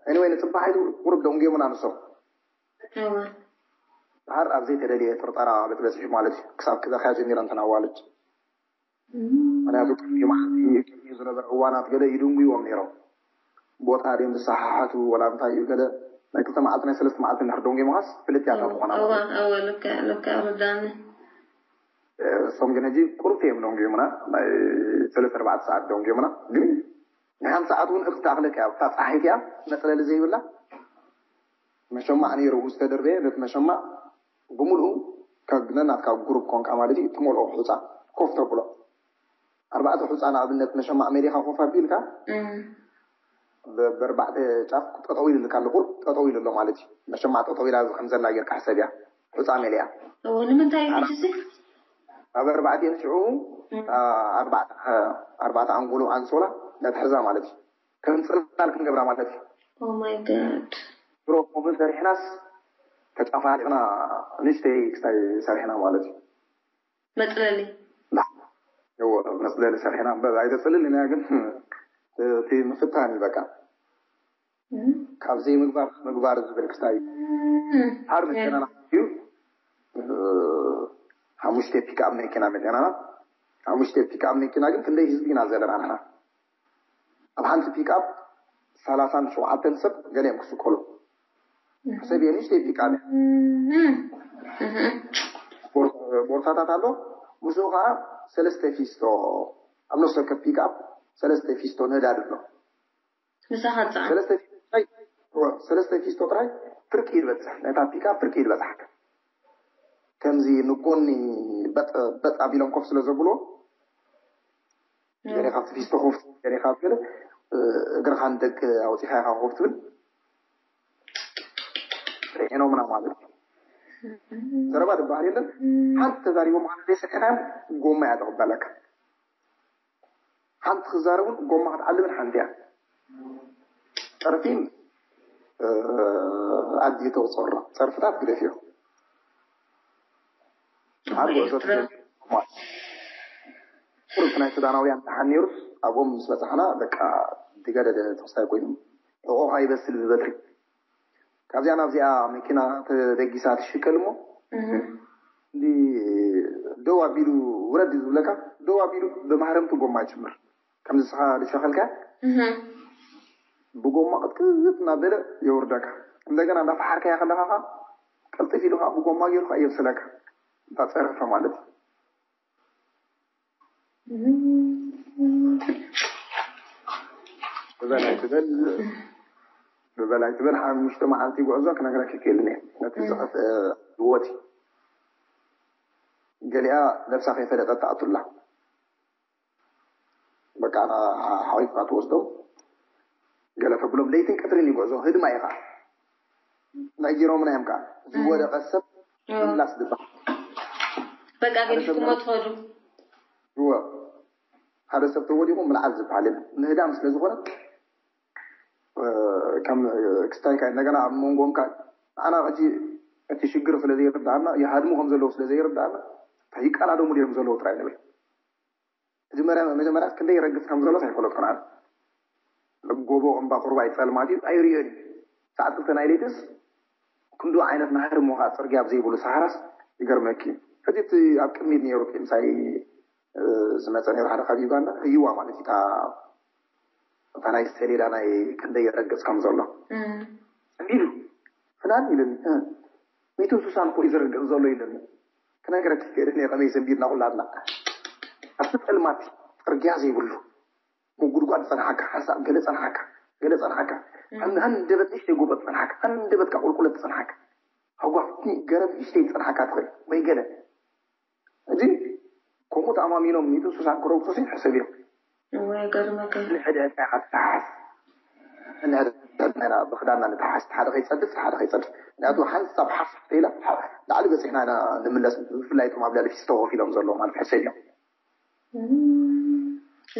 anyway ንፅባሕ ኢሉ ቁሩብ ደንጉዮምና ንሶም እወ ድሓር ኣብ ዘይተደልየ ጥርጠራ በትበፅሑ ማለት እዩ ክሳብ ክበኽያ ጀሚረን ተን ኣዋልድ ምክንያቱ ቅድሚ መዓልቲ ቅድሚ ዝነበረ እዋናት ገለ ይድንጉይዎም ነይሮም ቦታ ድዮም ዝሰሓሓቱ ወላ እንታይ እዩ ገለ ናይ ክልተ መዓልቲ ናይ ሰለስተ መዓልቲ እንድሕር ደንጉዮምኻስ ፍልጥያታ ትኾና እወ እወ ልክዕ ልክዕ ርዳኒ እሶም ግን ሕጂ ቁሩብ እዮም ደንጉዮምና ናይ ሰለስተ ኣርባዕተ ሰዓት ደንጉዮምና ግን ናይ ሓንቲ ሰዓት እውን እኽትኣኽለካ እያ እታ ፀሓይቲ እያ መፅለሊ ዘይብላ መሸማዕ ነይሩ ዝተደርበየ ነቲ መሸማዕ ብምልኡ ካብ ነናትካ ግሩፕ ኮንካ ማለት እዩ ትመልኦ ሑፃ ኮፍ ተብሎ ኣርባዕተ ሑፃ ንኣብነት መሸማዕ መሊኻ ኮፍ ኣቢልካ በርባዕተ ጫፍ ጠጠው ኢልልካ ኣሎ ቁር ጠጠው ኢሉ ኣሎ ማለት እዩ መሸማዕ ጠጠው ኢላ ከምዘላ ጌርካ ሕሰብ እያ ሑፃ መሊኣ እዎ ንምንታይ እዩ ሕጂ ኣብ ኣርባዕቲኤን ሽዑ ኣርባዕተ ኣንጎሎ ኣንሶላ ነትሕዛ ማለት እዩ ከም ፅላል ክንገብራ ማለት እዩ Oh my god ድሮ ኮብል ሰሪሕናስ ተጫፋሪቕና ንሽተይ ክስታይ ሰሪሕና ማለት እዩ መፅለሊ እዎ መፅለሊ ሰሪሕና እምበር ኣይተፅልልን እያ ግን እቲ ምፍታን እዩ በቃ ካብ ዘይምግባር ምግባር ዝብል ክስታይ እዩ ሓር መኪናና እዩ ሓሙሽተ ፒክኣፕ መኪና መፂናና ሓሙሽተ ፒክኣፕ መኪና ግን ክንደይ ህዝቢ ኢና ዘለና ንሕና ኣብ ሓንቲ ፒክኣፕ ሰላሳን ሸውዓተን ሰብ ገሊኦም ክስቀሉ ሰብ እየ ንእሽተይ ፒክኣፕ እያ ቦርሳታት ኣሎ ምስኡ ከዓ ሰለስተ ፊስቶ ኣብ ነፍሲ ወከፍ ፒክኣፕ ሰለስተ ፊስቶ ነዳድ ኣሎ ምሳኻ ፃዕ ሰለስተ ፊስቶ ጥራይ እወ፣ ሰለስተ ፊስቶ ጥራይ ፍርቂ ይበፅሕ ናይታ ፒክኣፕ ፍርቂ ይበፅሓካ ከምዚ ንጎኒ በጥ በጥ ኣቢሎም ኮፍ ስለ ዘብሎ ገለ ካብቲ ፊስቶ ኮፍ ገለ ካብ ገለ እግርኻ ንደገ ኣውፂኻ ኢኻ ኮፍ ትብል ርዒኖምና ማለት እዩ ዘረባ ዝበሃል የለን። ሓንቲ ተዛሪቦም ማለት ዘይሰሚዕናዮም ጎማ እያ ትቕበለካ። ሓንቲ ክዛረቡን ጎማ ክትዓልምን ሓንቲ እያ። ጸርፊ ኣድዩ ተውፅኦ ኣሎ። ጸርፍታት ግደፍዮ። ኣብ ጉዕዞ ቁሩብ ናይ ሱዳናውያን ደሓን ነይሩስ ኣብኦም ምስ በፃሕና በቃ ዝገደደ ተኽስታይ ኮይኑ ሕቆኻ ይበስል ብበትሪ። ካብዚኣ ናብዚኣ መኪና ተደጊሳ ትሽከል እሞ እንዲ ደው ኣቢሉ ውረድ እዩ ዝብለካ። ደው ኣቢሉ ብማህረምቲ ጎማ ይጭምር። ከምዚ ስኻ ዝሸኸልካ ብጎማ ቅጥቅጥ እናበለ የውርደካ። እንደገና እንዳፈሓርካያ ከለኻ ከዓ ቅልጥፍ ኢሉ ከዓ ብጎማ ገይሩ ከዓ የብስለካ። እንዳ ፀረፈ ማለት እዩ። ብበላይ ትበል ብበላይ ትበል ሓሙሽተ መዓልቲ ጉዕዞ ክነግረክ ይክእልን እየ። ነቲ ዝኸፍአ ህይወት እዩ። ገሊኣ ነብሳ ከይፈለጠት ትኣቱላ። በቃ ሓቂፍካ ትወስዶም። ገለ ተብሎም ለይትን ቀትርን ይጉዕዞ ህድማ ኢኻ። ነጊሮምና እዮም ከዓ ዝወደቐ ሰብ ምላስ ዝበሃል። በቃ ገዲፍኩሞ ትኸዱ። እወ፣ ሓደ ሰብ ተወዲቑ ምልዓል ዝበሃል የለን። ምህዳም ስለ ዝኾነ ከም ክስታይ ከዓ እንደገና ኣብ መንጎም ከዓ ንዓና ሕጂ እቲ ሽግር ስለ ዘይርዳእና፣ ይሃድሙ ከም ዘለዉ ስለ ዘይርዳእና፣ ይቀዳደሙ ድዮም ዘለዉ ጥራይ ንብል። መጀመርያ መጀመርያ ክንደይ ረግጽ ከም ዘሎ ኣይፈለጥኩን ኣነ። ጎቦ እምባ ቁርባይ ጸልማት እዩ ኣይርእዮን እዩ። ሰዓት ክልተ ናይ ለይትስ ክንዱ ዓይነት ናህሪ ሞኻ ጽርግያ ኣብ ዘይብሉ ሰሃራስ ይገርመኪ። ሕጂ እቲ ኣብ ቅድሚት ነይሩ ምሳይ ዝመጸ ነይሩ ሓደ ካብ ዩጋንዳ ህይዋ ማለት እዩ። እታ ናይ ሰሌዳ ናይ ክንደይ ረግጽ ከም ዘሎ እንዲሉ ፍናን ኢሉኒ። ሚእትን ስሳን እኮ እዩ ዝርግጽ ዘሎ ኢሉኒ። ክነግረኪ ክእል እየ ከመይ ሰንቢድና ኩላትና ኣብቲ ጸልማት ጽርግያ ዘይብሉ ምጉድጓድ ጸንሓካ፣ ሓንሳብ ገለ ጸንሓካ፣ ገለ ጸንሓካ፣ ሃንደበት ንእሽተይ ጎቦ ጸንሓካ፣ ሃንደበትካ ቁልቁለት ጸንሓካ፣ ሃጓፍ ገረብ ንእሽተይ ጸንሓካ ትኽእል ወይ ገለ እዚ ከምኡ ተኣማሚኖም ሚእትን ስሳን ክረግጹ ሲ ሕሰብ እዮም። ወይ ገርመካ። ንሕድሕድና ኢኻ ትተሓሓዝ። ንሕድሕድና ኢና ብኽዳንና ንተሓሓዝ። ሓደ ከይጸድፍ፣ ሓደ ከይጸድፍ። ምክንያቱ ሓንሳብ ሓፍ ኢላ ላዕሊ በጺሕና ኢና ንምለስ። ብፍላይ እቶም ኣብ ልዕሊ ፊስቶ ኮፍ ኢሎም ዘለዉ ማለት ሕሰብ እዮም።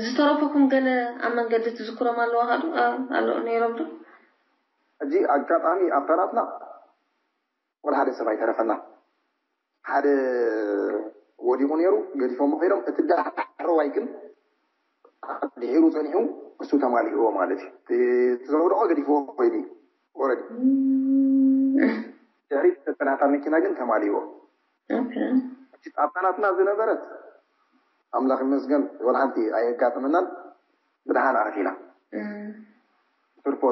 ዝተረፈኩም ገለ ኣብ መንገዲ ትዝክሮም ኣለዋ ካዱ ኣሎ ነይሮም ዶ? ሕጂ ኣጋጣሚ ኣብታ ናትና ወላ ሓደ ሰብ ኣይተረፈና። ሓደ ወዲቑ ነይሩ፣ ገዲፎሞ ከይዶም። እቲ ዳሕረዋይ ግን ድሒሩ ጸኒሑ፣ እሱ ተማሊእዎ ማለት እዩ። እቲ ዘውደቖ ገዲፍዎ ከይዱ እዩ። ኦረዲ ድሕሪት ዝተጸናታ መኪና ግን ተማሊእዎ። ኣብታ ናትና ዝነበረት ኣምላኽ ይመስገን ወላ ሓንቲ ኣየጋጠመናን። ብድሓን ኣቲና። ትርፎ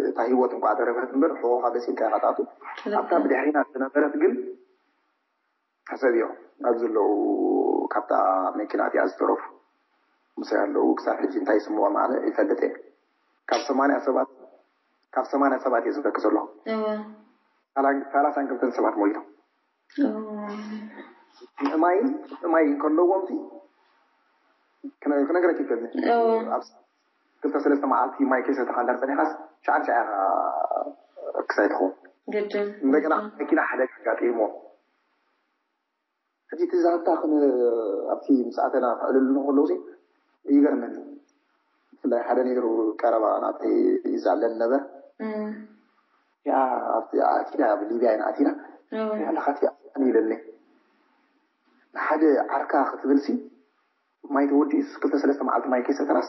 እታ ህይወት እንኳ ተረፈት እምበር ሕቆኻ በሲልካ ኢኻ ትኣቱ። ኣብታ ብድሕሪና ዝነበረት ግን ሕሰብዮ ኣብዚ ዘለዉ ካብታ መኪና እቲኣ ዝተረፉ ምሳይ ኣለዉ። ክሳብ ሕጂ እንታይ ስምዎም ኣነ ይፈልጥ እየ። ካብ ሰማንያ ሰባት ካብ ሰማንያ ሰባት እየ ዝበክስ ኣለኹ። ሰላሳን ክልተን ሰባት ሞይቶም። ምእማይ ምእማይ ከለዎም ክነግረክ ይክእል። ኣብ ክልተ ሰለስተ መዓልቲ ማይ ከይሰተኻ እንዳ ጸኒኻስ ሻዕን ሻዕ ኢኻ ክሳይ ትኸውን። ግድን እንደገና መኪና ሓደጋ ኣጋጢሞ ሕጂ እቲ ዛንታ ኣብቲ ምስ ኣተና ክዕልሉ ከለዉ ይገርመኒ። ብፍላይ ሓደ ነይሩ ቀረባ ናተይ ይዛለን ነበር። ያ ኣብቲ ኣቲና ኣብ ሊብያ ኢና ኣቲና። ያለኻ ኣቲና ኢለኒ። ንሓደ ዓርካ ክትብልሲ ማይ ተወዲኡስ ክልተ ሰለስተ መዓልቲ ማይ ከይሰተናስ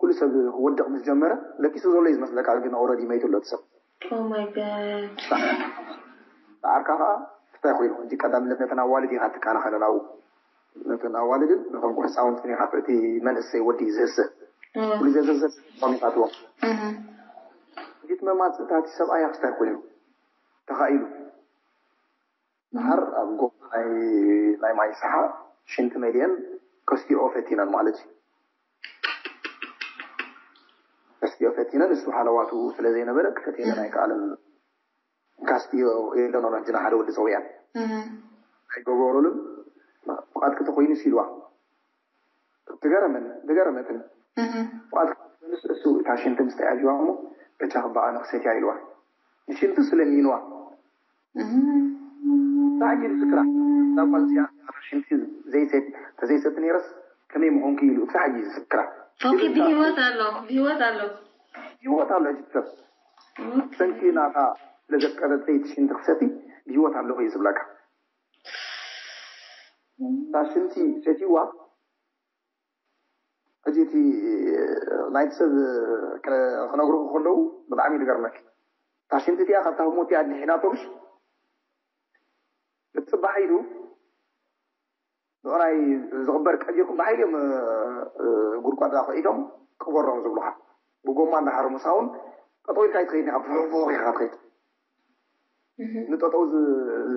ኩሉ ሰብ ክወድቕ ምስ ጀመረ ለኪሱ ዘሎ እዩ ዝመስለካ። ግን ኦረዲ መይቱ ኣሎ እቲ ሰብ። Oh my god። ዓርካ ከዓ እንታይ ኮይኑ ሕጂ ቀዳምነት ነተን ኣዋልድ ኢኻ ትከናኸነን ኣብኡ። ነተን ኣዋልድን ነቶም ህፃውንትን ኢኻ እቲ መንእሰይ ወዲ እዩ ዝህስእ። ኩሉ ዘዘዘ ቆሚጣትዎም። ሕጂ እቲ መማፅእታ እቲ ሰብኣይ ኣክስታይ ኮይኑ ተኻኢሉ ድሓር ኣብ ጎማ ናይ ናይ ማይ ሰሓ ሽንቲ መሊአን ከስትዮ ፈቲነን ማለት እዩ። ከስትዮ ፈቲነን እሱ ሃለዋቱ ስለ ዘይነበረ ክፈትየለን ኣይከኣለን። ካስትዮ የለን ኣሎ ሕጂ ንሓደ ወዲ ፀውያን ኣይገበሩሉን። ብቃጥቅቲ ኮይኑ ሲልዋ ትገረመን ትገረመትን። ብቃጥቅቲ እሱ እታ ሽንቲ ምስ ተያጅዋ እሞ በጃ ክበኣ ንክሰትያ ኢልዋ ንሽንቲ ስለሚንዋ። ሳሕጂ ዝክራ እዛ ጓል እዚኣ ሽንቲ ዘይሰት ተዘይሰት ነይረስ ከመይ ምኾንኩ ኢሉ እቲ ሳሕጂ ዝስክራ ኦኬ። ብህይወት ኣሎ፣ ብህይወት ኣሎ። ህይወት ኣሎ ሕጂ ሰብ ሰንኪ ናታ ስለዘፍቀደት ለይቲ ሽንቲ ክሰቲ ብህይወት ኣለኹ እዩ ዝብለካ። እታ ሽንቲ ሰትይዋ ሕጂ እቲ ናይቲ ሰብ ክነግርኹ ከለዉ ብጣዕሚ እዩ ዝገርመኪ። እታ ሽንቲ እቲኣ ካብታ ህሞት እቲኣ ኣድሒናቶ ምሽ እቲ ጽባሕ ኢሉ ንዕናይ ዝቕበር ቀዲርኩም ብሓይሊ እዮም ጉድጓድ ኣኹዒቶም ቅበሮም ዝብሉኻ። ብጎማ እንዳሃረሙ ሳውን ጠጠው ኢልካ ኣይትኸይድን ኢኻ፣ ብሕቑቕ ኢኻ ትኸይድ። ንጠጠው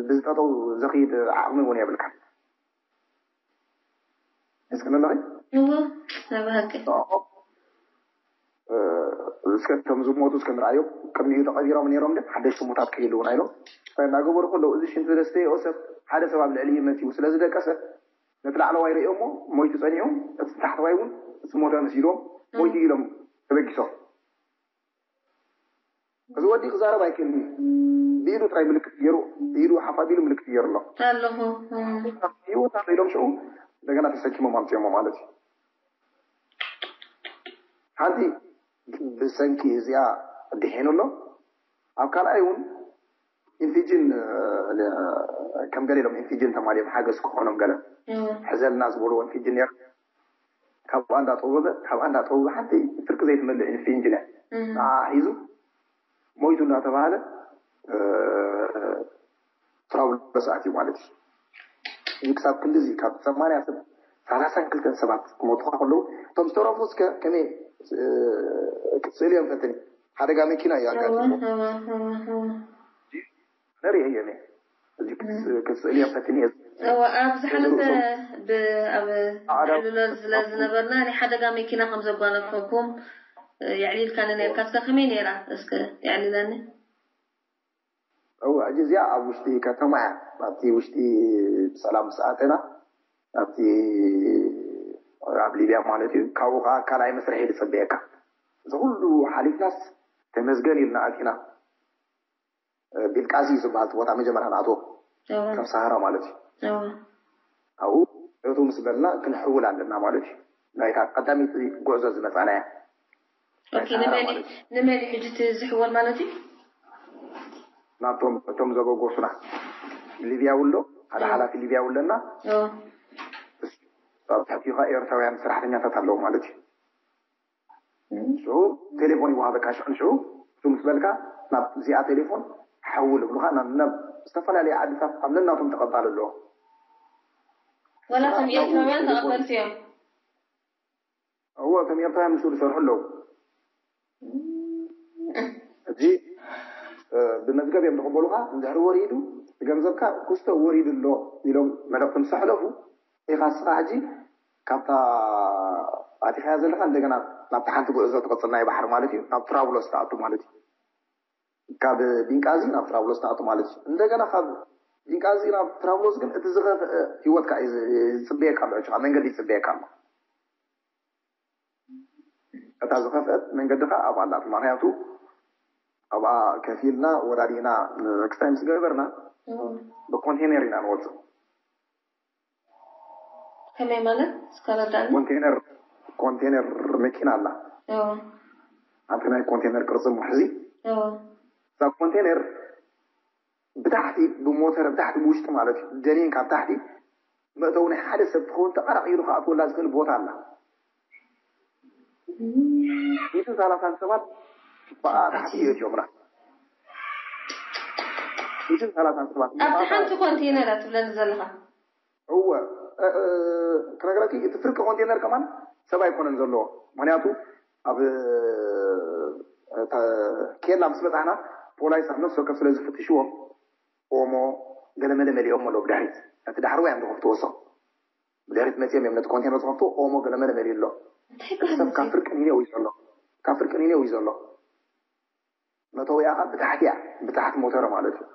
ብዝጠጠው ዘኽይድ ዓቕሚ እውን የብልካ። እስክን ኣለኺ እዎ ናይ ብሃቂ እስከ ከም ዝሞቱ እስከ ንርኣዮም። ቅድሚኡ ተቐቢሮም ነይሮም ደ ሓደሽቲ ሙታት ከይህልውና ኢሎም እናገበሩ ከለዉ እዚ ሽንቲ ዘስተየኦ ሰብ ሓደ ሰብ ኣብ ልዕሊ መፂኡ ስለ ዝደቀሰ ነቲ ላዕለዋይ ርእዮሞ ሞይቱ ፀኒሑ፣ እቲ ታሕተዋይ እውን እቲ ሞተ መሲሎም ሞይቱ ኢሎም ተበጊሶም። እዚ ወዲ ክዛረብ ኣይክእልን እዩ። ብኢዱ ጥራይ ምልክት ገይሩ ኢዱ ሓፍ ኣቢሉ ምልክት ገይሩ ኣሎ። ኣለኹ ህይወት ኣሎ ኢሎም ሽዑ እንደገና ተሰኪሞም ኣምፅኦሞ ማለት እዩ። ሓንቲ ብሰንኪ እዚኣ ድሒኑ ኣሎ። ኣብ ካልኣይ እውን ኢንፊጅን ከም ገለ ኢሎም ኢንፊጅን ተማሊኦም ሓገዝ ክኾኖም ገለ ሕዘልና ዝበልዎ ኢንፊጅን ነይሩ። ካብኣ እንዳጠወበ ካብኣ እንዳጠወበ ሓንቲ ፍርቂ ዘይትመልእ ኢንፊጅን እያ። ንዓ ሒዙ ሞይቱ እንዳተባሃለ ትራብሎ ሰዓት እዩ ማለት እዩ። እዚ ክሳብ ክንድዚ ካብ ሰማንያ ሰብ ሰላሳን ክልተን ሰባት ክሞቱ ከለዉ እቶም ዝተረፉ እስከ ከመይ ክትስእልዮም ፈትኒ። ሓደጋ መኪና እዩ ኣጋጢሞ ነርኢ እየ እዚ ክትስእልዮም ፈትኒ እየ። እወ ኣብ ዝሓለፈ ኣብ ዓሉሎ ዝለ ዝነበርና ናይ ሓደጋ መኪና ከም ዘጓነፈኩም የዕሊልካኒ ነርካ። እስከ ከመይ ነይራ እስከ የዕልለኒ። እወ ሕጂ እዚኣ ኣብ ውሽጢ ከተማ እያ። ኣብቲ ውሽጢ ብሰላም ምስ ኣተና ኣብቲ ኣብ ሊብያ ማለት እዩ። ካብኡ ከዓ ካልኣይ መስርሒ ዝፅበየካ እዚ ኩሉ ሓሊፍናስ ተመስገን ኢልና ኣቲና። ቢልቃዚ ዝበሃል እቲ ቦታ መጀመርያ ንኣትዎ ካብ ሰሃራ ማለት እዩ። ኣብኡ እቱ ምስ በልና ክንሕውል ኣለና ማለት እዩ። ናይታ ቀዳሚት ጉዕዞ ዝመፃናያ ንመን እዩ ሕጂ እቲ ዝሕወል ማለት እዩ? ናብቶም እቶም ዘበጎሱና ሊብያ ውሎ ሓደ ሓላፊ ሊብያ ውለና ኣብ ትሕቲኡ ከዓ ኤርትራውያን ሰራሕተኛታት ኣለዉ ማለት እዩ። ሽዑ ቴሌፎን ይወሃበካ ሽዑ ንሽዑ እቱ ምስ በልካ ናብ እዚኣ ቴሌፎን ሓውል ብሉካ ናብ ዝተፈላለዩ ዓድታት ኣብ ነናቶም ተቐባል ኣለዎ። ወላ ከም ኤርትራውያን ተቐበልቲ እዮም። እዎ ከም ኤርትራውያን ምስኡ ዝሰርሑ ኣለዉ። ሕጂ ብመዝገብ እዮም ዝቕበሉኻ። እንድሕሪ ወሪዱ ገንዘብካ ክስቶ ወሪዱ ኣሎ ኢሎም መልእኽቲ ምስ ኣሕለፉ ኢኻ ንስኻ ሕጂ ካብታ ኣቲኻያ ዘለኻ እንደገና ናብታ ሓንቲ ጉዕዞ ትቕፅል ናይ ባሕሪ ማለት እዩ። ናብ ትራብሎስ ትኣቱ ማለት እዩ። ካብ ቢንቃዚ ናብ ትራብሎስ ትኣቱ ማለት እዩ። እንደገና ካብ ቢንቃዚ ናብ ትራብሎስ ግን እቲ ዝኸፍአ ህይወትካ እዩ ዝፅበየካ ኣሎ። ሕጂ መንገዲ ይፅበየካ ኣሎ። እታ ዝኸፍአት መንገዲ ከዓ ኣብኣ ኣላ። ምክንያቱ ኣብኣ ከፊልና ወዳዲእና ክስታይ ምስ ገበርና ብኮንቴነር ኢና ንወፅእ። ከመይ ማለት እስከረዳኒ። ኮንቴነር ኮንቴነር መኪና ኣላ። ኣብቲ ናይ ኮንቴነር ቅርፂ ሙሕዚ እዛ ኮንቴነር ብታሕቲ ብሞተር ብታሕቲ ብውሽጢ ማለት እዩ ደኒን ካብ ታሕቲ መእተዊ ናይ ሓደ ሰብ ትኸውን ተቐራቒሩ ክኣትወላ ዝኽእል ቦታ ኣላ። ሚእትን ሰላሳን ሰባት ብኣ ታሕቲ ይእትዮምና። ሚእትን ሰላሳን ሰባት ኣብቲ ሓንቲ ኮንቴነር ትብለኒ ዘለኻ እወ ክነግረኪ እቲ ፍርቂ ኮንቴነር ከማን ሰብ ኣይኮነን ዘለዎ። ምክንያቱ ኣብ ኬላ ምስ በፃሕና ፖላይስ ኣብ ነፍሲ ወከፍ ስለ ዝፍትሽዎም ኦሞ ገለመለ መሊኦም ኣለዉ ብድሕሪት ነቲ ዳሕሪ ወያም ዝኸፍትዎ ሰው ብድሕሪት መፅኦም እዮም ነቲ ኮንቴነር ዝኸፍትዎ ኦሞ ገለመለ መሊኡ ኣሎ። ሰብ ካብ ፍርቂ ኒኔው እዩ ዘሎ ካብ ፍርቂ ኒኔው እዩ ዘሎ። መእተዊኣ ከዓ ብታሕቲ እያ ብታሕቲ ሞተር ማለት እዩ።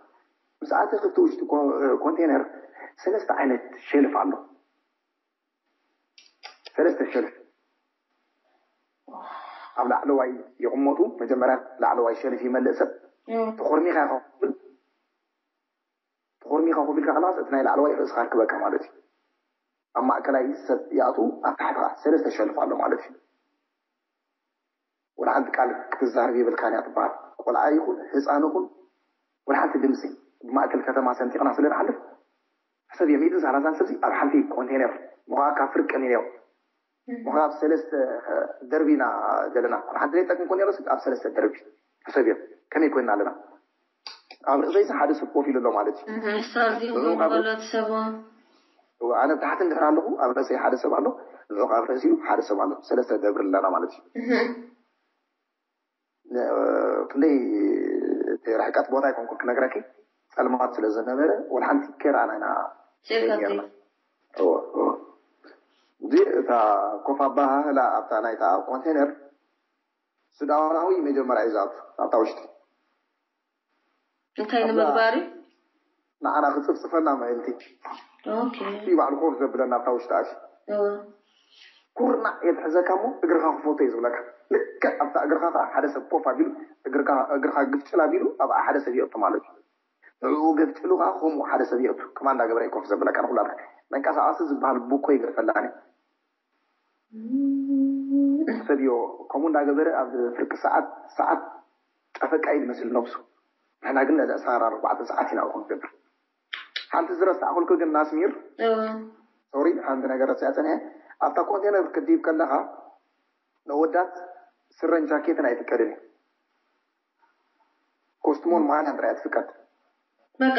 ምስ ኣተኺ ኣብቲ ውሽጢ ኮንቴነር ሰለስተ ዓይነት ሸልፍ ኣሎ። ሰለስተ ሸልፍ ኣብ ላዕለዋይ ይቕመጡ። መጀመርያ ላዕለዋይ ሸልፍ ይመልእ ሰብ ተኾርሚኻ ኢኻ ክብል ኮርሚኻ ኮፍ ኢልካ ከለኻስ እቲ ናይ ላዕለዋይ ርእስኻ ርክበካ ማለት እዩ። ኣብ ማእከላይ ሰብ ይኣቱ፣ ኣብ ታሕቲ ከዓ ሰለስተ ሸልፍ ኣሎ ማለት እዩ። ወላ ሓንቲ ቃል ክትዛረብ የብልካን እያ ትበሃል። ቆልዓ ይኹን ህፃን ይኹን ወላ ሓንቲ ድምፂ። ብማእከል ከተማ ሰንጢቕና ስለ ንሓልፍ፣ ሕሰብ፣ ሚእትን ሰላሳን ሰብዚ ኣብ ሓንቲ ኮንቴነር ምዃ ካብ ፍርቂ ሚልዮ ምዃ ኣብ ሰለስተ ደርቢና ዘለና። ሓንቲ ደቂቕ እንኮ ነይረስ ኣብ ሰለስተ ደርቢ ሕሰብ እዮም ከመይ ኮይና ኣለና። ኣብ ርእሰይስ ሓደ ሰብ ኮፍ ኢሉ ኣሎ ማለት እዩ። ሳርዚ ንዑ ካብ- ኣነ ታሕቲ እንድሕር ኣለኹ፣ ኣብ ርእሰይ ሓደ ሰብ ኣሎ። ንዑ ካብ ርእሲኡ ሓደ ሰብ ኣሎ። ሰለስተ ደብሪ ኣለና ማለት እዩ። ክንደይ ርሕቀት ቦታ ይኮንኩ ክነግረኪ፣ ጸልማት ስለ ዝነበረ ወላ ሓንቲ ከይረኣና ኢና። እዚ እታ ኮፍ ኣባሃህላ ኣብታ ናይታ ኮንቴነር ሱዳናዊ መጀመርያ እዩ ዝኣቱ ኣብታ ውሽጢ። እንታይ ንምግባር እዩ? ንዓና ክፅፍፅፈና ምእንቲ ኦኬ። እቲ ባዕሉ ኮፍ ዘብለና ኣብታ ውሽጢ ኣትዩ እወ። ኩርናዕ የትሕዘካ እሞ እግርኻ ክፈቶ እዩ ዝብለካ። ልክዕ ኣብታ እግርኻ ከዓ ሓደ ሰብ ኮፍ ኣቢሉ እግርካ እግርካ ግፍጭል ኣቢሉ ኣብኣ ሓደ ሰብ የእቱ ማለት እዩ። ንዕኡ ገፍጭሉ ከዓ ከምኡ ሓደ ሰብ የእቱ። ከማ እንዳገበረ እዩ ኮፍ ዘብለካ ንኩላትካ። መንቀሳቐሲ ዝበሃል ቡኮ ይገድፈላኒ። ሰብ እዮ ከምኡ እንዳገበረ ኣብ ፍርቂ ሰዓት ሰዓት ጠፈቃ እዩ ዝመስል ነብሱ። ንሕና ግን ነዚ ዕስራን ኣርባዕተን ሰዓት ኢና እኮ ንገብር። ሓንቲ ዝረሳዕኩልኩ ግን ናስሚር እወ። ሶሪ ሓንቲ ነገር ረሲዐ ፀኒሐ። ኣብታ ኮንቴነር ክትድይብ ከለኻ ነወዳት ስረን ጃኬትን ኣይፍቀድን እዩ። ኮስትሞን ማልያን ጥራይ ትፍቀድ። በቃ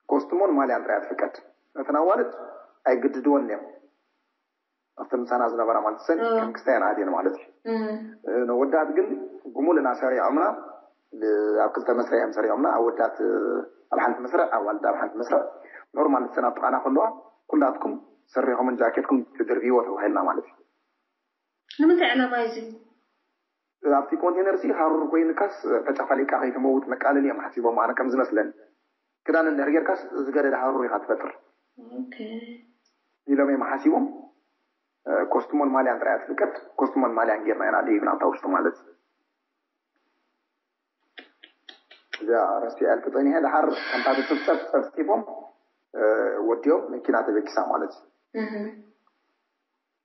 ኮስትሞን ማልያን ጥራይ ትፍቀድ። ነተን ኣዋልድ ኣይግድድወን እዮም። ኣብቲ ምሳና ዝነበራ ማለት ሰን እ። ከም ክስታያን ኣድየን ማለት እዩ። እም። ነወዳት ግን ብሙሉና ሰሪዖምና ብ- ኣብ ክልተ መስርዕ እዮም ሰሪዖምና። ኣወዳት ኣብ ሓንቲ መስርዕ ኣዋልድ ኣብ ሓንቲ መስርዕ። ኖርማል ሰን ኣብ ጥቓና ከለዋ ኩላትኩም ሰሪኹምን ጃኬትኩም ትድርብይዎ ተባሂልና ማለት እዩ። ንምንታይ ዕላማ እዩ እዚ? ኣብቲ ኮንቴነር ሲ ሃሩር ኮይንካስ ተጨፋሊቃ ከይትመውት መቃለሊ እዮም ሓሲቦም። ኣነ ከም ዝመስለኒ ክዳን እንድሕር ጌርካስ ዝገደደ ሃሩር ኢኻ ትፈጥር ኦኬ። ኢሎም እዮም ሓሲቦም። ኮስትሞን ማልያን ጥራይ ትፍቀድ። ኮስትሞን ማልያን ጌርና ኢና ደይብና ኣብታ ውሽጢ ማለት እዚኣ ረሲዐ ልክጠኒሐ ድሓር ከምታ ትፍፀፍ ፀፍፂፎም ወዲኦም መኪና ተበጊሳ ማለት እዩ። እህ።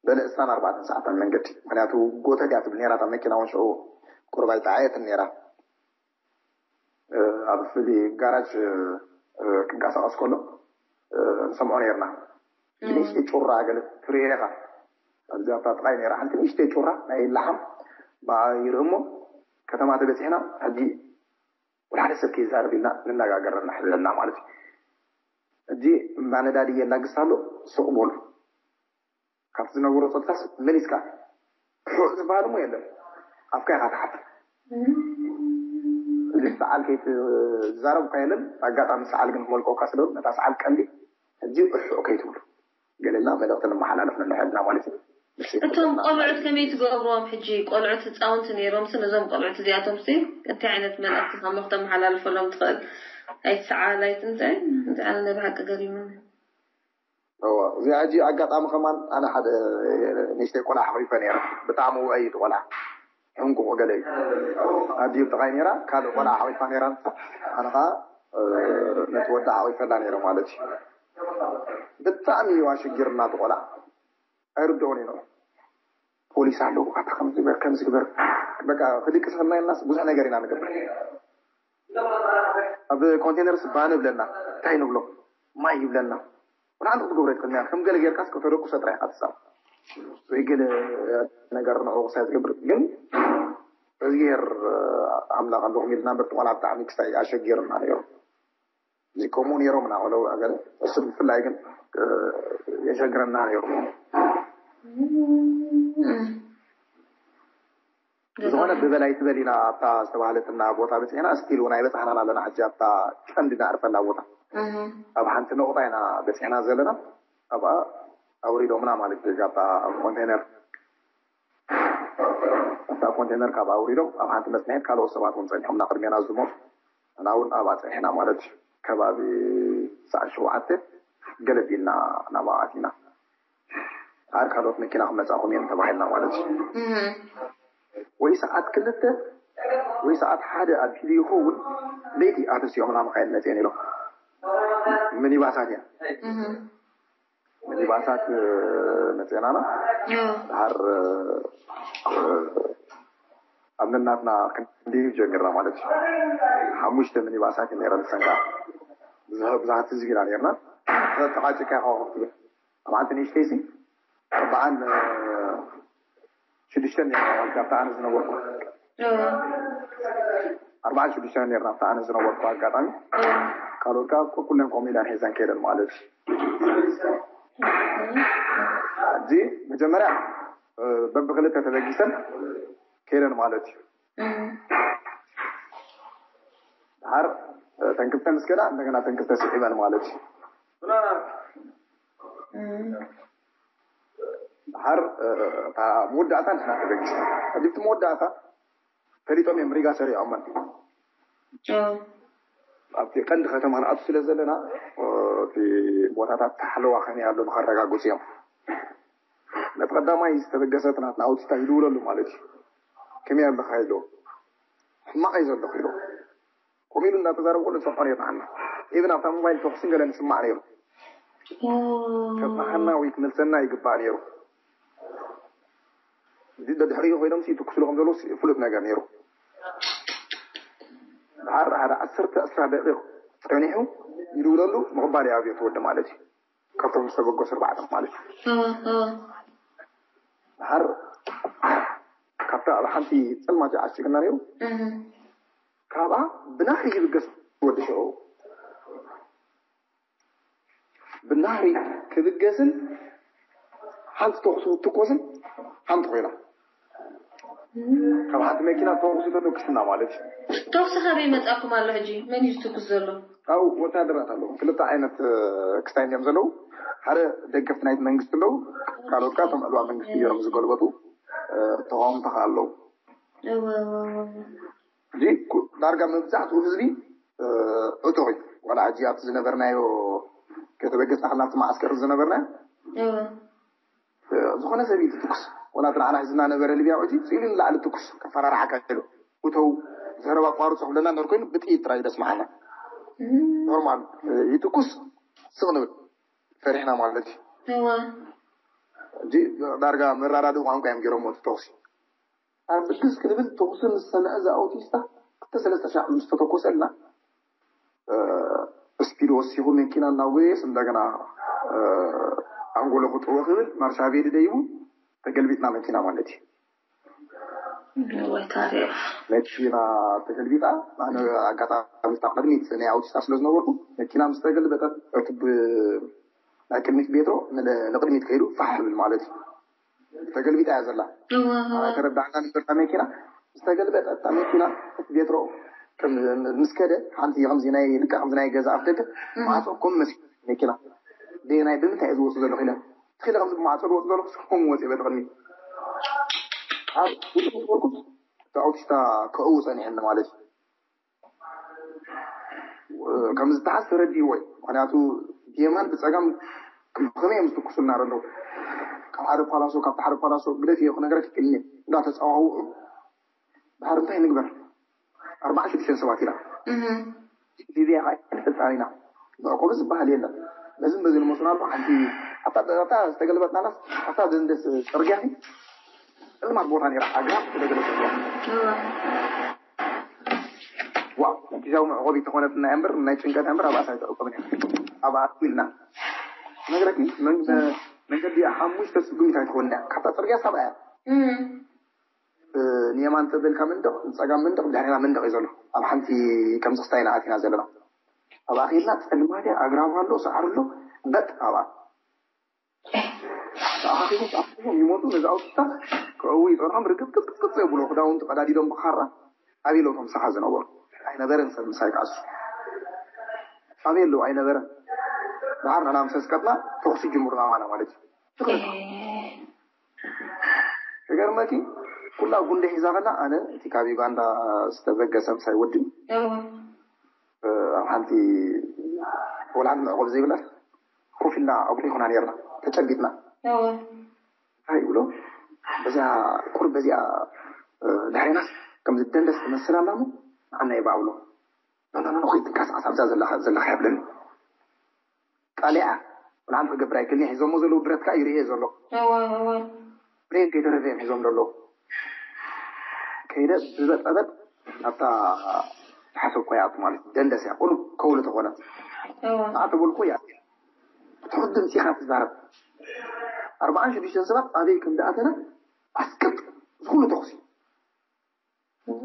በለ ዕስራን ኣርባዕተን ሰዓት ኣብ መንገዲ ምክንያቱ ጎተት እያ ትብል ነራ እታ መኪና እውን ሽዑ ቁርብ ኣይጠዓየትን ነራ። ኣብ ፍሊ ጋራጅ ክንቀሳቀስ ከሎ ንሰምዖ ነርና። ንእሽተይ ጩራ ገለ ትሪኦ ኢኻ። ኣብዚኣ ጥቃይ ነራ ሓንቲ ንእሽተይ ጩራ ናይ ላሓም ብኣ ይርኢ እሞ ከተማ ተበፂሕና ሕጂ ወላ ሓደ ሰብ ከይዛረብ ኢልና ንነጋገር ንሕልና ማለት እዩ። ሕጂ እምባ ነዳዲ የላግስ ኣሎ። ስቕ በሉ ካብቲ ዝነበሮ ፀጥታስ መሊስካ ሑዕ ዝበሃል እሞ የለን። ኣፍካ ኢኻ ትሓት። እዚ ሰዓል ከይትዛረብ እኳ የለን። ኣጋጣሚ ሰዓል ግን ክመልቀካ ስለ ነታ ሰዓል ቀንዲ ሕጂ እሑዕ ከይትብሉ ገለና መልእክቲ ንመሓላለፍ ንንሕልና ማለት እዩ። እቶም ቆልዑት ከመይ ትገብርዎም? ሕጂ ቆልዑት ህፃውንቲ ነይሮም ስ ነዞም ቆልዑት እዚኣቶም ሲ እንታይ ዓይነት መልእክቲ ከም ክተመሓላልፈሎም ትኽእል? ኣይትሰዓል ኣይትንታይ እንታይ ኣነ ናይ ብሓቂ ገሪሙኒ። እዚኣ ሕጂ ኣጋጣሚ ከማን ኣነ ሓደ ንእሽተይ ቆልዓ ሓቂፈ ነይረ። ብጣዕሚ ውዑይ እዩ ቆልዓ ሕንቁቕ ገለ እዩ። ኣዲኡ ጥቃይ ነይራ ካልእ ቆልዓ ሓቂፋ ነይራ። ኣነ ከዓ ነቲ ወዳ ሓቂፈላ ነይረ ማለት እዩ። ብጣዕሚ እዩ ኣሸጊርና እቲ ቆልዓ። ኣይርድኦን እዩ። ፖሊስ ኣለዉ ኣታ ከምዚ ግበር ከምዚ ግበር በቃ ክድቅሰልና ኢልናስ ብዙሕ ነገር ኢና ንገብር። ኣብ ኮንቴነርስ ባን ይብለና እንታይ ንብሎ ማይ ይብለና። ወላ ሓንቲ ክትገብሮ የትክእልን እያ። ከም ገለ ጌርካስ ከተደቁሰ ጥራይ ኢኻ ትጻወት። ወይ ገለ ነገር ንዕኡ ክሳይ ትገብር ግን እግዚኣብሔር ኣምላኽ ኣለኹም ኢልና በቲ ቆልዓ ብጣዕሚ ክሳይ ኣሸጊርና ነይሩ። እዚ ከምኡ ነይሮም እና ቆሎ ገለ እሱ ብፍላይ ግን የሸግረና ነይሩ። ዝኾነ ብበላይ ትበል ኢና ኣብታ ዝተባህለትና ቦታ በፂሕና ስቲል እውን ኣይበፃሕናን ኣለና። ሕጂ ኣብታ ቀንዲ ንዕርፈላ ቦታ ኣብ ሓንቲ ነቑጣ ኢና በፂሕና ዘለና። ኣብኣ ኣውሪዶምና ማለት እዩ ኣብታ ኮንቴነር። ኣብታ ኮንቴነር ካብ ኣውሪዶም ኣብ ሓንቲ መፅንሒት ካልኦት ሰባት እውን ፀኒሖምና ቅድሜና ዝሞቱ እና እውን ኣብኣ ፀኒሕና ማለት እዩ። ከባቢ ሰዓት ሸውዓተ ገለቢልና ናብኣ ኣቲና። ኣር ካልኦት መኪና ክመፃኹም እዮም ተባሂልና ማለት እዩ። ወይ ሰዓት ክልተ ወይ ሰዓት ሓደ ኣቢሉ ይኸውን ለይቲ ኣተሲኦምና መካይን መፅአን ኢሎም ሚኒባሳት እያ። ሚኒባሳት መፅናና ድሓር ኣብ ነናትና ክንድዩ ጀሚርና ማለት እዩ። ሓሙሽተ ሚኒባሳት ነረን ሰንካ ብዙሓት ህዝቢ ኢና ነርና። ተቃጭካ ከ ኣብ ሓንቲ ንእሽተይሲ ኣርባዓን ሽዱሽተን ነርና ካብታ ኣነ ዝነበርኩ ኣርባዓን ሽዱሽተን ነርና ኣብታ ኣነ ዝነበርኩ ኣጋጣሚ ካልኦት ከዓ ኩለን ኮሚዳን ሒዘን ከይደን ማለት እዩ። እዚ መጀመርያ በብክልተ ተበጊሰን ከይደን ማለት እዩ። ድሓር ተንክልተ ምስ ከዳ እንደገና ተንክልተ ስዒበን ማለት እዩ። ድሓር መወዳእታ ንሕና ተበጊስና ሕጂ እቲ መወዳእታ ፈሊጦም እዮም ሪጋ ሰሪዖመን ኣብቲ ቀንዲ ከተማ ንኣቱ ስለ ዘለና እቲ ቦታታት ሓለዋ ከመይ ኣሎ ንኸረጋግፁ እዮም። ነቲ ቀዳማይ ዝተበገሰት ናትና ኣውቲስታ ይድውለሉ ማለት እዩ። ከመይ ኣለካ ኢሉ ሕማቕ እዩ ዘለኹ ኢሉ ከምኡ ኢሉ እናተዛረቡ ኩሉ ንሰምዖ ነርና። ሓና ኢብን ኣብታ ሞባይል ተኩስን ገለ ንስማዕ ነይሩ። ከጽናሓና ወይ ክመልሰና ይግባእ ነይሩ። እዚ ደድሕሪኡ ኮይኖም ይትኩስሉ ከም ዘለዉ ፍሉጥ ነገር ነይሩ። ድሓር ሓደ ዓሰርተ ዕስራ ደቂቕ ጸኒሑ ይድውለሉ ምቕባል እዩ ኣብዮ ትወዲ ማለት እዩ። ካብቶም ዝተበገሱ ኣርባዕተ ማለት እዩ። ድሓር ካብታ ኣብ ሓንቲ ጸልማት እዩ ዓሲግና ነይሩ። ካብኣ ብናህሪ ይብገስ ወዲ ሽዑ ብናህሪ ክብገስን ሓንቲ ተኩሲ ክትትኮስን ሓንቲ ኮይና ካብ ሓንቲ መኪና ተኩሲ ተተኩስና ማለት እዩ። ተኩሲ ካበይ ይመጻኩም ኣሎ ሕጂ? መን እዩ ዝትኩስ ዘሎ? ካብኡ ወታደራት ኣለዉ። ክልተ ዓይነት ክስታይ እዮም ዘለዉ። ሓደ ደገፍቲ ናይቲ መንግስቲ ኣለዉ፣ ካልኦት ከዓ እቶም ዕልዋ መንግስቲ ገይሮም ዝገልበጡ ተቃወምቲ ከዓ ኣለዉ። ሕጂ ዳርጋ መብዛሕትኡ ህዝቢ ዕጡቕ እዩ። ዋላ ሕጂ ኣብቲ ዝነበርናዮ ከተበገስና ከለና ኣብቲ መዓስከር ዝነበርናዮ ዝኾነ ሰብ እዩ ትኩስ። ዋላ እቲ ንዓና ሒዝና ነበረ ሊብያዊ ሕጂ ስኢሉ ንላዕሊ ትኩስ ከፈራርሓካ ኢሉ እተው ዘረባ ኣቋርጾ ክብለና ነገር ኮይኑ ብጥይት ጥራይ ደስመዓና። ኖርማል ይትኩስ ስቕ ንብል ፈሪሕና ማለት እዩ። ሕጂ ዳርጋ መራዳዲ ቋንቋ እዮም ገይሮሞ እቲ ተኩሲ። ኣብ ብድስ ክንብል ተኹሲ ምስ ሰምዐ እዚ ኣውቲስታ ክልተ ሰለስተ ሻዕ ምስ ተተኮሰልና ስፒድ ወሲኹ መኪና እናጎየስ እንደገና ኣንጎሎ ክጥዎ ክብል ማርሻ ቤዲ ደይቡ ተገልቢጥና መኪና ማለት እዩ። መኪና ተገልቢጣ ኣነ ኣጋጣሚ ቅድሚት ናይ ኣውቲስታ ስለ ዝነበርኩ መኪና ምስ ተገልበጠት እቲ ናይ ቅድሚት ቤትሮ ንቅድሚት ከይዱ ፋሕ ብል ማለት እዩ። ተገልቢጣ እያ ዘላ። ተረዳዕና ንበርታ መኪና ዝተገልበጠ እታ መኪና ቤትሮ ምስ ከደ ሓንቲ ከምዚ ናይ ልካ ከምዚ ናይ ገዛ ኣፍ ደገ ማዕፆ ከም መስ መኪና ናይ ብምንታይ እዩ ዝወፁ ዘሎ ኢለ ትክለ ከምዚ ማዕፆ ዝወፁ ዘሎ ከም ወፂ በቲ ቅድሚ ኣብ ውፅእ ዝበልኩት እቲ ኣውቲስታ ከእው ፀኒሐኒ ማለት እዩ። ከም ዝተሓዝ ተረዲእዎ እዩ። ምክንያቱ ብየማን ብፀጋም ከመይ እዮም ዝትኩሱልና ዘለዉ ካብ ሓደ ፓላሶ ካብቲ ሓደ ፓላሶ ግደፍ እየ ክነገረክ ክልኒ እንዳተፃዋውዑ ድሓር እንታይ ንግበር ኣርባዓ ሽዱሽተ ሰባት ኢና ሊብያ ከዓ ስልጣን ኢና መዕቆቢ ዝበሃል የለን በዚ በዚ ንመስሉ ኣሎ ሓንቲ ኣብታ ዝተገለበጥናላስ ኣብታ ደንደስ ፅርግያ ፀልማት ቦታ ነራ ኣግራብ ተገለበ ዋ ግዛዊ መዕቆቢ ተኾነትና እምበር ናይ ጭንቀት እምበር ኣብኣ ኣይተዕቆብን እያ ኣብኣ ኢልና ነግረኪ መንገዲ ሓሙሽተ ስጉሚት ኣይትኾንና ካብታ ፅርግያ ሳብኣ እያ ንየማን ተበልካ መንደቕ ንፀጋም መንደቕ ብድሕሪና መንደቕ እዩ ዘሎ ኣብ ሓንቲ ከምዚ ክስታይ ኢና ኣቲና ዘለና ኣብኣ ኬድና ፀልማት እያ ኣግራብ ኣሎ ሳዕሪ ኣሎ በጥ ኣብኣ ተኣኻኺቦም ተኣኻኺቦም ይመፁ ነዚ ኣውቲስታ ክዕው ይፀንሖም ርግፅቅፅቅፅ የብሎ ክዳውንቲ ቀዳዲዶም ብካራ ኣበይ ኣለዉ እቶም ምሳኻ ዝነበሩ ኣይነበረን ሰብ ምሳይ ክኣሱ ኣበይ ኣለዉ ኣይነበረን ድሓር ንሕና ምስ ኣስቀጥና ተኹሲ ጅምሩ ኣማና ማለት እዩ ክገርመኪ ኩላ ጉንደ ሒዛ ከላ ኣነ እቲ ካብ ዩጋንዳ ዝተበገሰ ምሳይ ወዲ ኣብ ሓንቲ ወላ ሓንቲ መዕቆብ ዘይብላ ኮፍ ኢልና ኣብ ጎኒ ኮና ነርና ተጨቢጥና እንታይ ይብሎ በዚኣ ቁርብ በዚኣ ድሕሬናስ ከምዚ ደንደስ ትመስል ኣላ እሞ ንዓና ይባብሎ ኖኖኖ ከይትንቀሳቐስ ኣብዛ ዘለኻ ዘለኻ ይብለኒ ጣሊያ ወላ ሓንቲ ክገብር ኣይክእልን። ሒዞሞ ዘለዉ ብረት ከዓ ይርእየ ዘሎ። እወ እወ ብሬን ከይተረፈ እዮም ሒዞም ዘለዉ። ከይደ ብበጠበጥ ኣብታ ዝሓሰብኳ ይኣቱ ማለት እዩ። ደንደስ እያ ቁሩብ ከውሊ ተኾነት እወ ከዓ ተበልኩ እያ። ብትሑት ድምፂ ኢኻ ትዛረብ። ኣርባዓን ሽዱሽተን ሰባት ኣበይ ከም ዝኣተና ኣስቅጥ ዝኩሉ ተኹሲ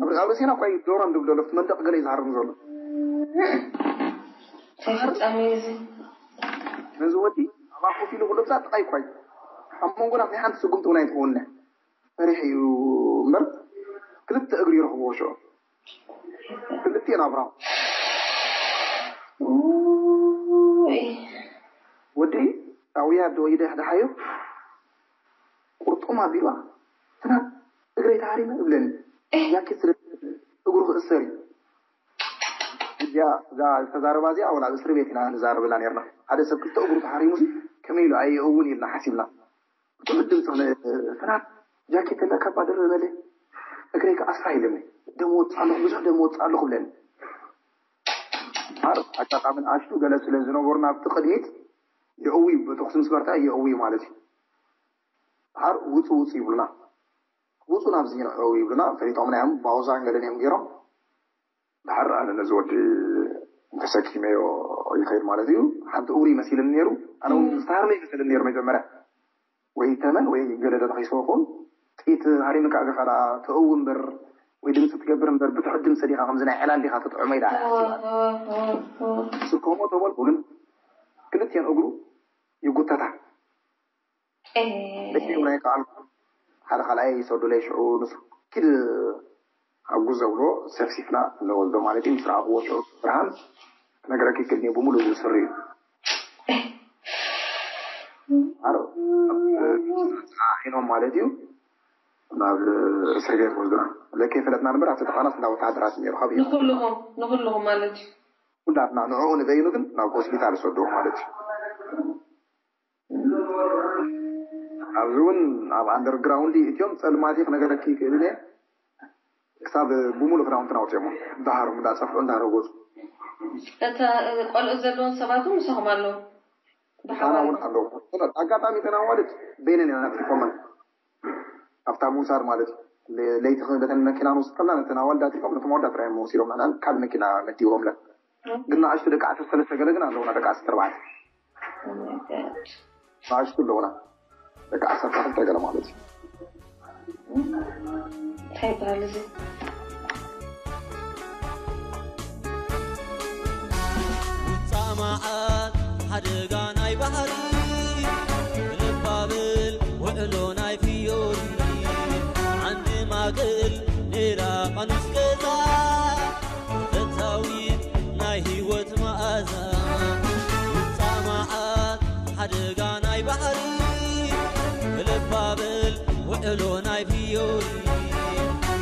ኣብ ኣብ ርእሴና እኳ እዩ ዶሮን ድብሎ ለፍቲ መንደቕ ገለ እዩ ዝሃርም ዘሎ። ተፈጻሚ እዚ ነዚ ወዲ ኣብኣ ኮፍ ኢሉ ኩሉ ብዛ ጥቓይ እኳ እዩ። ኣብ መንጎና ናይ ሓንቲ ስጉምቲ እውን ኣይትኸውን እያ። ፈሪሕ እዩ እምበር ክልተ እግሪ ይረኽብዎ ሽዑ። ክልቲኤን ኣብራው ውይ ወዲ ኣውያ ዶ ይደሕድሓዮ ቁርጡም ኣቢሉ ትናት እግረይ ተሃሪመ እብለኒ። ያኪት ስለ እግሩ ክእሰር እዩ። እዚኣ እዛ ዝተዛረባ እዚኣ ወላ ኣብ እስሪ ቤት ኢና ንዛረበላ ነርና። ሓደ ሰብ ክልተ እግሩ ተሃሪሙ ከመይ ኢሉ ኣይእውን ኢልና ሓሲብና። ብትሑት ድምፂ ክነ ፍናን ጃኬት ኣለካ እባ ድርብ በለ። እግረይ ክኣስራ ኢለኒ። ደም ወፅእ ኣለኹ ብዙሕ ደም ወፅእ ኣለኹ ብለኒ። ሓር ኣጋጣሚ ንኣሽቱ ገለ ስለ ዝነበሩና ኣብቲ ቅድሚት የእዊ ተኹሲ ምስ በርትዐ የእዊ ማለት እዩ። ሓር ውፁ ውፁ ይብሉና። ውፁ ናብዚ ንዕው ይብሉና ፈሊጦምና እዮም። ባውዛን ገለን እዮም ገይሮም። ድሓር ኣነ ነዚ ወዲ እንተሰኪመዮ ይኸይድ ማለት እዩ። ሓንቲ እውሪ መሲልኒ ነይሩ። ኣነ እውን ዝተሃርመ ይመስለኒ ነይሩ መጀመርያ። ወይ ተመን ወይ ገለ ዶ ተኺስዎ ክኸውን ጥይት ሃሪምካ ግኻ ደኣ ተእው እምበር ወይ ድምፂ ትገብር እምበር ብትሑት ድምፂ ዲኻ ከምዚ ናይ ዕላል ዲኻ ትጥዕሞ ኢላ እያ ሓሲባ። ስከሞ ተበልኩ ግን ክልቲኤን እግሩ ይጉተታ። ደቂ እውን ኣይከኣልኩ። ሓደ ካልኣይ ይሰዱለይ ሽዑ ንሱ ኪድ ኣብ ጉዘ ብሎ ሰፍሲፍና ንወልዶ ማለት እዩ። ምስ ረኣኽዎ ሽዑ ብርሃን ክነግረኪ ክእል እየ ብምሉእ ዝስሪ እዩ። ዓይኖም ማለት እዩ ናብ እስር ቤት ወስዱና። ለከ ፈለጥና ንበር ኣብቲ ጥቃናስ እንዳ ወታሃደራት ነይሩ ካብ እዩ ንኩልኹም ንኩልኹም ማለት እዩ ኩላትና ንዕኡ ንበይኑ ግን ናብ ሆስፒታል ዝሰድዎ ማለት እዩ። ኣብዚ እውን ኣብ ኣንደርግራውንድ እትዮም ፀልማት ክነገረኪ ይክእል እየ ክሳብ ብሙሉእ ክዳውንትና ኣውፅኦሞ እንዳሃሮም እንዳፀፍዑ እንዳረጎፁ እተ ቆልዑት ዘለዎም ሰባት እውን ምሳኹም ኣለዉ ምሳና እውን ኣለዉ። ኣጋጣሚ እተን ኣዋልድ በይነን ኢና ኣትሪፎመን ኣብታ ምውሳድ ማለት እዩ። ለይቲ በተን መኪና ንውስድ ከለና ነተን ኣዋልድ ኣትሪፎም ነቶም ኣወዳት ጥራይ እዮም ወሲዶም ካልእ መኪና መዲቦምለን። ግን ንኣሽቱ ደቂ ዓሰርተ ሰለስተ ገለ ግን ኣለዉና ደቂ ዓሰርተ ኣርባዕተ ንኣሽቱ ኣለዉና ደቂ ዓሰርተ ክልተ ገለ ማለት እዩ። እንታይ ይበሃል እዚ ውፃእ መዓት ሓደጋ ናይ ባሕሪ ክነባብል ውዕሎ ናይ ፍዮሪ ሓንቲ ማእከል ነይራ ቃኑስ ገዛ ፈታዊት ናይ ህይወት መኣዛ ውፃእ መዓት ሓደጋ ናይ ባሕሪ ክነባብል ውዕሎ ናይ ፍዮሪ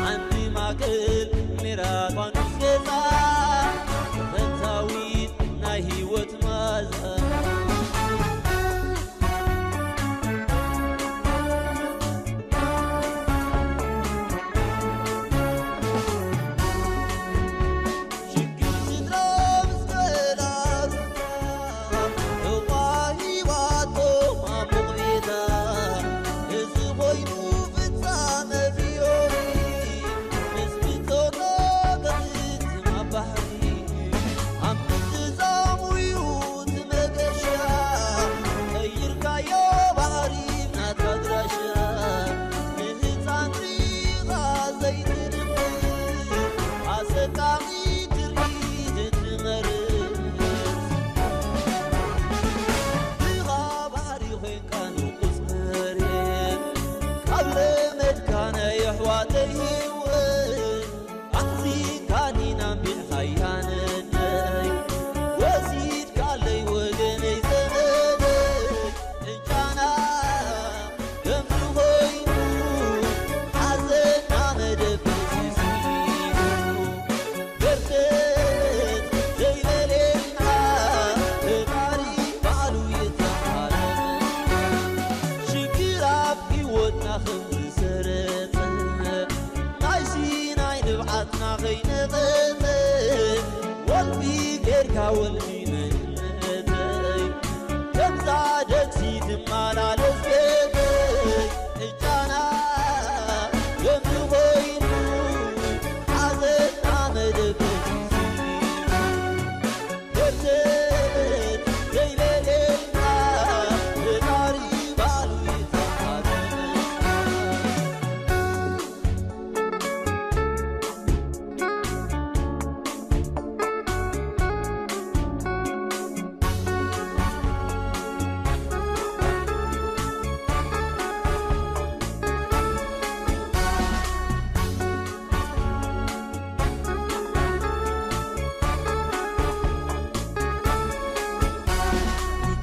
ሓንቲ ማእከል ነይራ ቃኑስ ገዛ ፈታዊት ናይ ህይወት መኣዛ ሽግር ስድራ ምስ በላ ሩታ እኳ ሂዋቶም ኣብ ሞቕ ቤታ እዚ ኮይኑ ፍጻመ ፍዮሪ ምስ ብጾቶ ገጽ ከይለለና ፈጣሪ ባዕሉ ይተሓረና።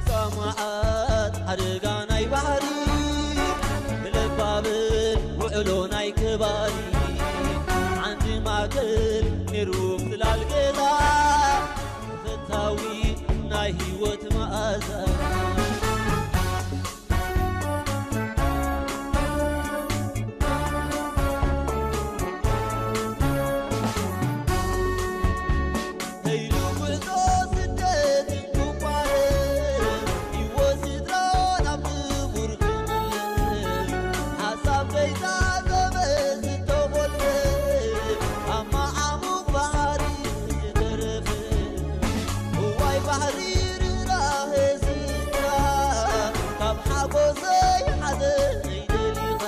ጻማዓት ሓደጋ ናይ ባሕሪ፣ ብለባብን ውዕሎ ናይ ከባቢ፣ ዓንዲ ማእከል ነይሩ ጽላል ገዛ፣ ተፈታዊ ናይ ህይወት መኣዛ። ከይሉ ጉዕዞ ስደትን ቁፋርን፣ ህይወት ስድራ ናብ ንቡር ክምለስ፣ ሓሳብ ከይዛዘመ ዝተኾልፈ፣ ኣብ መዓሙቕ ባሕሪ ዝተረፈ። እዋይ ባሕሪ ርህራሄ ስድራ፣ ካብ ሓጎሰይ ሓዘነይ ደሊኻ።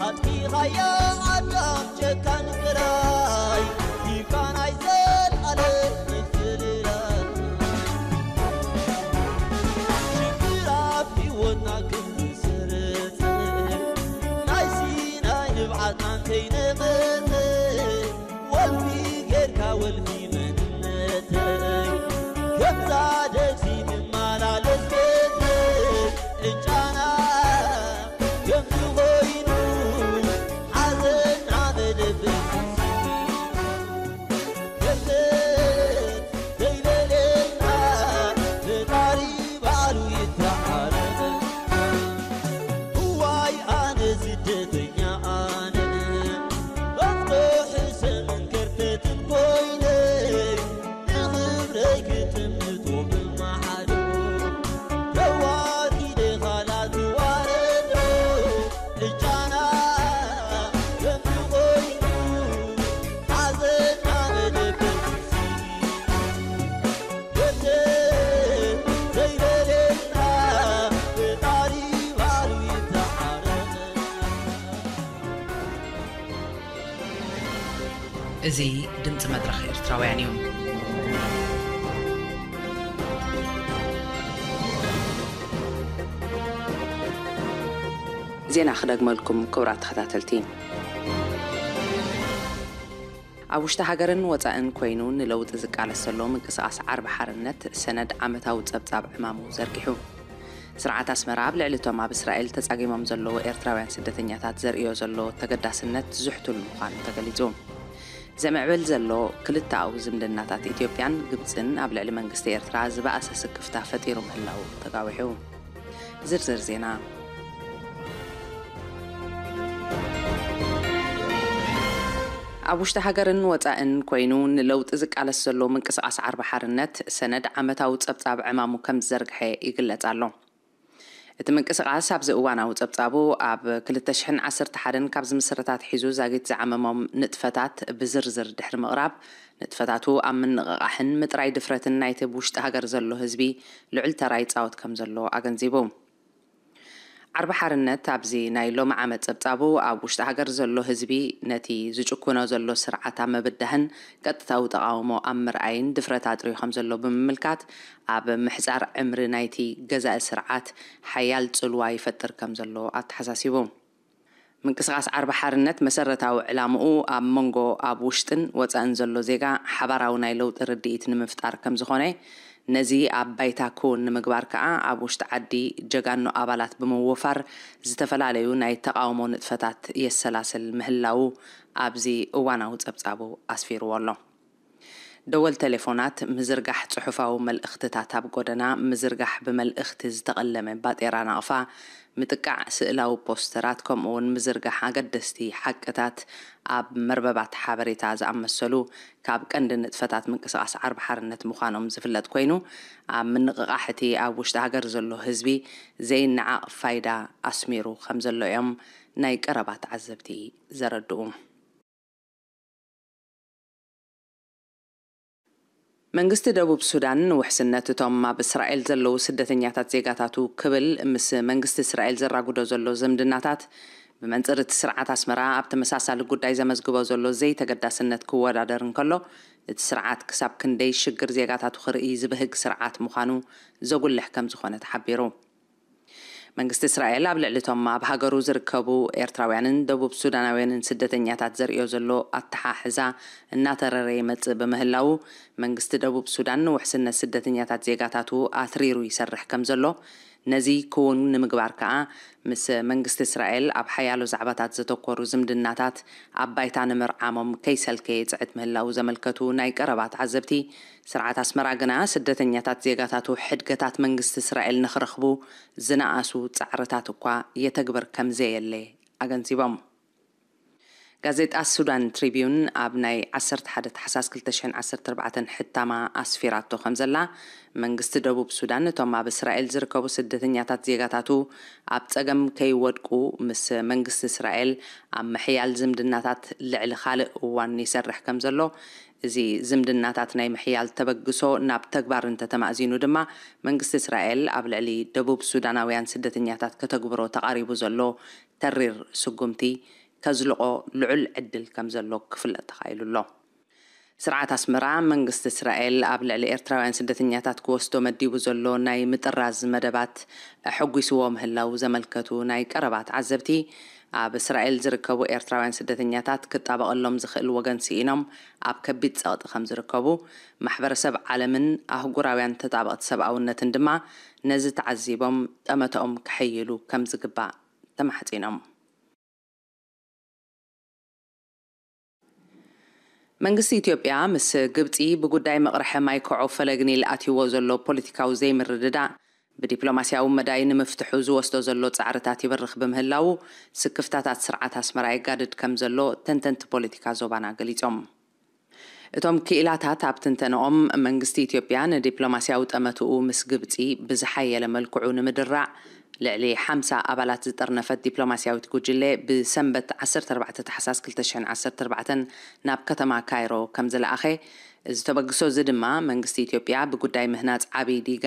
ኣጥፊኻያ ኣዳም ጨካን ጥራይ፣ ሂብካ ናይ ዘልኣለም ምፍልላይ። ሽግር ኣብ ህይወትና ክምስርት፣ ናይ ሲናይ ንብዓትና ከይነቐጸ፣ ወልፊ ጌርካ ወልፊ መንነተይ፣ ከምዛ ደብሲ ትመላለስ ቤተይ፣ ዕጫና ከምዚ ኮይኑ፣ ሓዘና መደበሲ። ገንዘብ ዘይደለየና፣ ፈጣሪ ባዕሉ ይተዓረቐ። እዋይ ኣነ ስደተኛ ኣነ፣ ኣፍቶ ሕሰምን ከርተትን ኮይነ፣ ንኽብረይ ክጥምቶ ብመሓዶ፣ ተዋሪደ ኻላ ትዋረዶ፣ ዕጫና ከምዚ ኮይኑ፣ ሓዘና መደበሲ። እዚ ድምፂ መድረኽ ኤርትራውያን እዩ። ዜና ክደግመልኩም ክቡራት ተኸታተልቲ። ኣብ ውሽጢ ሃገርን ወጻእን ኮይኑ ንለውጢ ዝቃለስ ዘሎ ምንቅስቓስ ዓርቢ ሓርነት ሰነድ ዓመታዊ ጸብጻብ ዕማሙ ዘርጊሑ። ስርዓት ኣስመራ ኣብ ልዕሊ እቶም ኣብ እስራኤል ተጻጊሞም ዘለዉ ኤርትራውያን ስደተኛታት ዘርእዮ ዘሎ ተገዳስነት ዝሕቱል ምዃኑ ተገሊጹ። ዘምዕብል ዘሎ ክልተኣዊ ዝምድናታት ኢትዮጵያን ግብጽን ኣብ ልዕሊ መንግስቲ ኤርትራ ዝበኣሰ ስክፍታ ፈጢሩ ምህላዉ ተጋዊሑ። ዝርዝር ዜና። ኣብ ውሽጢ ሃገርን ወጻእን ኮይኑ ንለውጢ ዝቃለስ ዘሎ ምንቅስቓስ ዓርቢ ሓርነት ሰነድ ዓመታዊ ጸብጻብ ዕማሙ ከም ዝዘርግሐ ይግለጽ ኣሎ። እቲ ምንቅስቓስ ኣብዚ እዋናዊ ጸብጻቡ ኣብ ክልተ ሽሕን ዓሰርተ ሓደን ካብ ዝምስረት ኣትሒዙ ዛጊት ዝዓመሞም ንጥፈታት ብዝርዝር ድሕሪ ምቕራብ፣ ንጥፈታቱ ኣብ ምንቕቓሕን ምጥራይ ድፍረትን ናይቲ ብውሽጢ ሃገር ዘሎ ህዝቢ ልዑል ተራ ይጻወት ከም ዘሎ ኣገንዚቡ። ዓርቢ ሓርነት ኣብዚ ናይ ሎሚ ዓመት ጸብጻቡ ኣብ ውሽጢ ሃገር ዘሎ ህዝቢ ነቲ ዝጭኩኖ ዘሎ ስርዓት ኣብ ምብዳህን ቀጥታዊ ተቓውሞ ኣብ ምርኣይን ድፍረት ኣጥርዩ ከም ዘሎ ብምምልካት፣ ኣብ ምሕጻር ዕምሪ ናይቲ ገዛኢ ስርዓት ሓያል ጽልዋ ይፈጥር ከም ዘሎ ኣተሓሳሲቡ። ምንቅስቓስ ዓርቢ ሓርነት መሰረታዊ ዕላምኡ ኣብ መንጎ ኣብ ውሽጥን ወጻእን ዘሎ ዜጋ ሓባራዊ ናይ ለውጢ ርድኢት ንምፍጣር ከም ዝኾነ፣ ነዚ ኣብ ባይታ ክውን ንምግባር ከኣ ኣብ ውሽጢ ዓዲ ጀጋኑ ኣባላት ብምውፋር ዝተፈላለዩ ናይ ተቓውሞ ንጥፈታት የሰላስል ምህላዉ ኣብዚ እዋናዊ ጸብጻቡ ኣስፊርዎ ኣሎ። ደወል ቴሌፎናት፣ ምዝርጋሕ ጽሑፋዊ መልእኽትታት ኣብ ጎደና፣ ምዝርጋሕ ብመልእኽቲ ዝተቐለመ ባጤራ ናቕፋ፣ ምጥቃዕ ስእላዊ ፖስተራት፣ ከምኡ'ውን ምዝርጋሕ ኣገደስቲ ሓቅታት ኣብ መርበባት ሓበሬታ ዝኣመሰሉ ካብ ቀንዲ ንጥፈታት ምንቅስቓስ ዓርቢ ሓርነት ምዃኖም ዝፍለጥ ኮይኑ፣ ኣብ ምንቕቓሕ እቲ ኣብ ውሽጢ ሃገር ዘሎ ህዝቢ ዘይነዓቕ ፋይዳ ኣስሚሩ ከም ዘሎ እዮም ናይ ቀረባ ተዓዘብቲ ዘረድኡ። መንግስቲ ደቡብ ሱዳን ንውሕስነት እቶም ኣብ እስራኤል ዘለዉ ስደተኛታት ዜጋታቱ ክብል ምስ መንግስቲ እስራኤል ዘራጉዶ ዘሎ ዝምድናታት ብመንጽር እቲ ስርዓት ኣስመራ ኣብ ተመሳሳሊ ጉዳይ ዘመዝግቦ ዘሎ ዘይተገዳስነት ክወዳደር እንከሎ፣ እቲ ስርዓት ክሳብ ክንደይ ሽግር ዜጋታቱ ክርኢ ዝብህግ ስርዓት ምዃኑ ዘጉልሕ ከም ዝኾነ ተሓቢሩ። መንግስቲ እስራኤል ኣብ ልዕሊ እቶም ኣብ ሃገሩ ዝርከቡ ኤርትራውያንን ደቡብ ሱዳናውያንን ስደተኛታት ዘርእዮ ዘሎ ኣተሓሕዛ እናተረረ ይመጽእ ብምህላዉ፣ መንግስቲ ደቡብ ሱዳን ንውሕስነት ስደተኛታት ዜጋታቱ ኣትሪሩ ይሰርሕ ከም ዘሎ፣ ነዚ ክውን ንምግባር ከኣ ምስ መንግስቲ እስራኤል ኣብ ሓያሎ ዛዕባታት ዘተኮሩ ዝምድናታት ኣብ ባይታ ንምርዓሞም ከይሰልከየ ይጽዕት ምህላዉ ዘመልከቱ ናይ ቀረባ ተዓዘብቲ፣ ስርዓት ኣስመራ ግና ስደተኛታት ዜጋታቱ ሕድገታት መንግስቲ እስራኤል ንኽረኽቡ ዝነኣሱ ጻዕርታት እኳ የተግብር ከም ዘየለ ኣገንዚቦም። ጋዜጣ ሱዳን ትሪቢዩን ኣብ ናይ ዓሰርተ ሓደ ታሕሳስ ክልተ ሽሕን ዓሰርተ ኣርባዕተን ሕታማ ኣስፊራቶ ከም ዘላ፣ መንግስቲ ደቡብ ሱዳን እቶም ኣብ እስራኤል ዝርከቡ ስደተኛታት ዜጋታቱ ኣብ ጸገም ከይወድቁ ምስ መንግስቲ እስራኤል ኣብ ምሕያል ዝምድናታት ልዕሊ ካልእ እዋን ይሰርሕ ከም ዘሎ፣ እዚ ዝምድናታት ናይ ምሕያል ተበግሶ ናብ ተግባር እንተተማእዚኑ ድማ፣ መንግስቲ እስራኤል ኣብ ልዕሊ ደቡብ ሱዳናውያን ስደተኛታት ከተግብሮ ተቓሪቡ ዘሎ ተሪር ስጉምቲ ከዝልቖ ልዑል ዕድል ከም ዘሎ ክፍለጥ ተኻኢሉ ኣሎ። ስርዓት ኣስመራ፣ መንግስቲ እስራኤል ኣብ ልዕሊ ኤርትራውያን ስደተኛታት ክወስዶ መዲቡ ዘሎ ናይ ምጥራዝ መደባት ኣሐጒስዎ ምህላዉ ዘመልከቱ ናይ ቀረባ ተዓዘብቲ፣ ኣብ እስራኤል ዝርከቡ ኤርትራውያን ስደተኛታት ክጣበቐሎም ዝኽእል ወገን ስኢኖም ኣብ ከቢድ ጸቕጢ ከም ዝርከቡ፣ ማሕበረሰብ ዓለምን ኣህጉራውያን ተጣበቕቲ ሰብኣውነትን ድማ ነዚ ተዓዚቦም ጠመተኦም ከሐይሉ ከም ዝግባእ ተማሕጺኖም። መንግስቲ ኢትዮጵያ ምስ ግብጺ ብጉዳይ መቕርሐ ማይ ኮዖ ፈለግ ኒል ኣትይዎ ዘሎ ፖለቲካዊ ዘይምርድዳእ ብዲፕሎማስያዊ መዳይ ንምፍትሑ ዝወስዶ ዘሎ ጻዕርታት ይበርኽ ብምህላዉ፣ ስክፍታታት ስርዓት ኣስመራ የጋድድ ከም ዘሎ ተንተንቲ ፖለቲካ ዞባና ገሊጾም። እቶም ክኢላታት ኣብ ትንተንኦም፣ መንግስቲ ኢትዮጵያ ንዲፕሎማስያዊ ጠመትኡ ምስ ግብጺ ብዝሓየለ መልክዑ ንምድራዕ፣ ልዕሊ ሓምሳ ኣባላት ዝጠርነፈት ዲፕሎማስያዊት ጉጅለ ብሰንበት ዓሰርተ ኣርባዕተ ታሕሳስ ክልተ ሽሕን ዓሰርተ ኣርባዕተን ናብ ከተማ ካይሮ ከም ዝለኣኸ፣ እዚ ተበግሶ እዚ ድማ መንግስቲ ኢትዮጵያ ብጉዳይ ምህናጽ ዓብዪ ዲጋ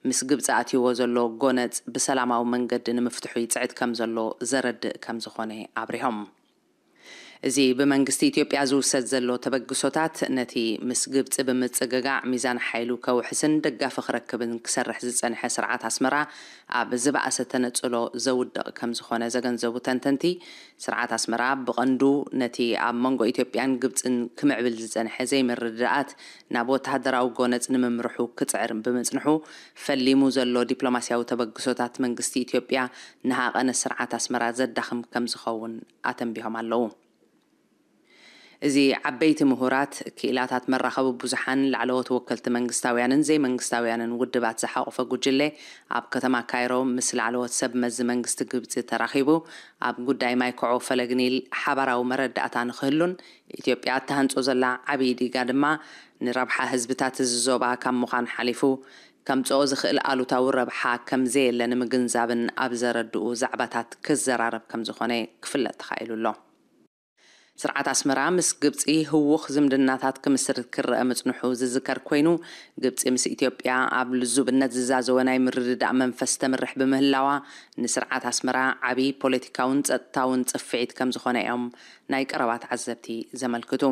ምስ ግብጺ ኣትይዎ ዘሎ ጎነጽ ብሰላማዊ መንገዲ ንምፍትሑ ይጽዕት ከም ዘሎ ዘረድእ ከም ዝኾነ ኣብሪሆም። እዚ ብመንግስቲ ኢትዮጵያ ዝውሰድ ዘሎ ተበግሶታት፣ ነቲ ምስ ግብጺ ብምጽግጋዕ ሚዛን ሓይሉ ከውሕስን ደጋፊ ክረክብን ክሰርሕ ዝጸንሐ ስርዓት ኣስመራ ኣብ ዝበኣሰ ተነጽሎ ዘውድቕ ከም ዝኾነ ዘገንዘቡ ተንተንቲ፣ ስርዓት ኣስመራ ብቐንዱ ነቲ ኣብ መንጎ ኢትዮጵያን ግብጽን ክምዕብል ዝጸንሐ ዘይምርድዳኣት ናብ ወተሃደራዊ ጎነጽ ንምምርሑ ክጽዕር ብምጽንሑ፣ ፈሊሙ ዘሎ ዲፕሎማስያዊ ተበግሶታት መንግስቲ ኢትዮጵያ ንሃቐነ ስርዓት ኣስመራ ዘዳኽም ከም ዝኸውን ኣተንቢሆም ኣለዉ። እዚ ዓበይቲ ምሁራት፣ ክኢላታት መራኸቢ ብዙሓን፣ ላዕለዎት ወከልቲ መንግስታውያንን ዘይመንግስታውያንን ውድባት ዝሓቖፈ ጉጅለ ኣብ ከተማ ካይሮ ምስ ላዕለዎት ሰብ መዚ መንግስቲ ግብጺ ተራኺቡ ኣብ ጉዳይ ማይ ኮዖ ፈለግ ኒል ሓባራዊ መረዳእታ ንክህሉን ኢትዮጵያ እትሃንጾ ዘላ ዓብዪ ዲጋ ድማ ንረብሓ ህዝብታት እዚ ዞባ ካብ ምዃን ሓሊፉ ከምጽኦ ዝኽእል ኣሉታዊ ረብሓ ከም ዘየለ ንምግንዛብን ኣብ ዘረድኡ ዛዕባታት ክዘራረብ ከም ዝኾነ ክፍለጥ ተኻኢሉ ኣሎ። ስርዓት ኣስመራ ምስ ግብጺ ህዉኽ ዝምድናታት ክምስርት ክረአ ምጽንሑ ዝዝከር ኮይኑ፣ ግብጺ ምስ ኢትዮጵያ ኣብ ልዙብነት ዝዛዘወ ናይ ምርድዳእ መንፈስ ተምርሕ ብምህላዋ፣ ንስርዓት ኣስመራ ዓቢ ፖለቲካውን ጸጥታውን ጽፍዒት ከም ዝኾነ እዮም ናይ ቀረባ ተዓዘብቲ ዘመልክቱ።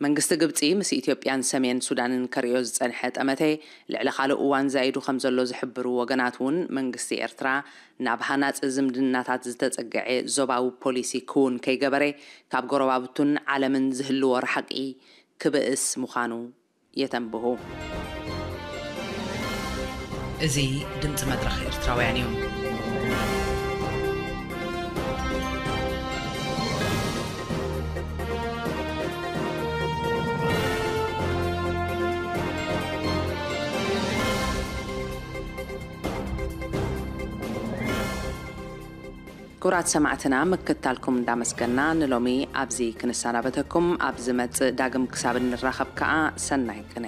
መንግስቲ ግብጺ ምስ ኢትዮጵያን ሰሜን ሱዳንን ከርእዮ ዝጸንሐ ጠመተ፣ ልዕሊ ካልእ እዋን ዛይዱ ከም ዘሎ ዝሕብሩ ወገናት እውን፣ መንግስቲ ኤርትራ ናብ ሃናጺ ዝምድናታት ዝተጸግዐ ዞባዊ ፖሊሲ ክውን ከይገበረ፣ ካብ ጎረባብቱን ዓለምን ዝህልዎ ርሓቂ ክብእስ ምዃኑ የተንብሁ። እዚ ድምጺ መድረኽ ኤርትራውያን እዩ። ክቡራት ሰማዕትና፣ ምክትታልኩም እንዳመስገና፣ ንሎሚ ኣብዚ ክንሰናበተኩም። ኣብ ዝመጽእ ዳግም ክሳብ እንራኸብ ከኣ ሰናይ ቅነ።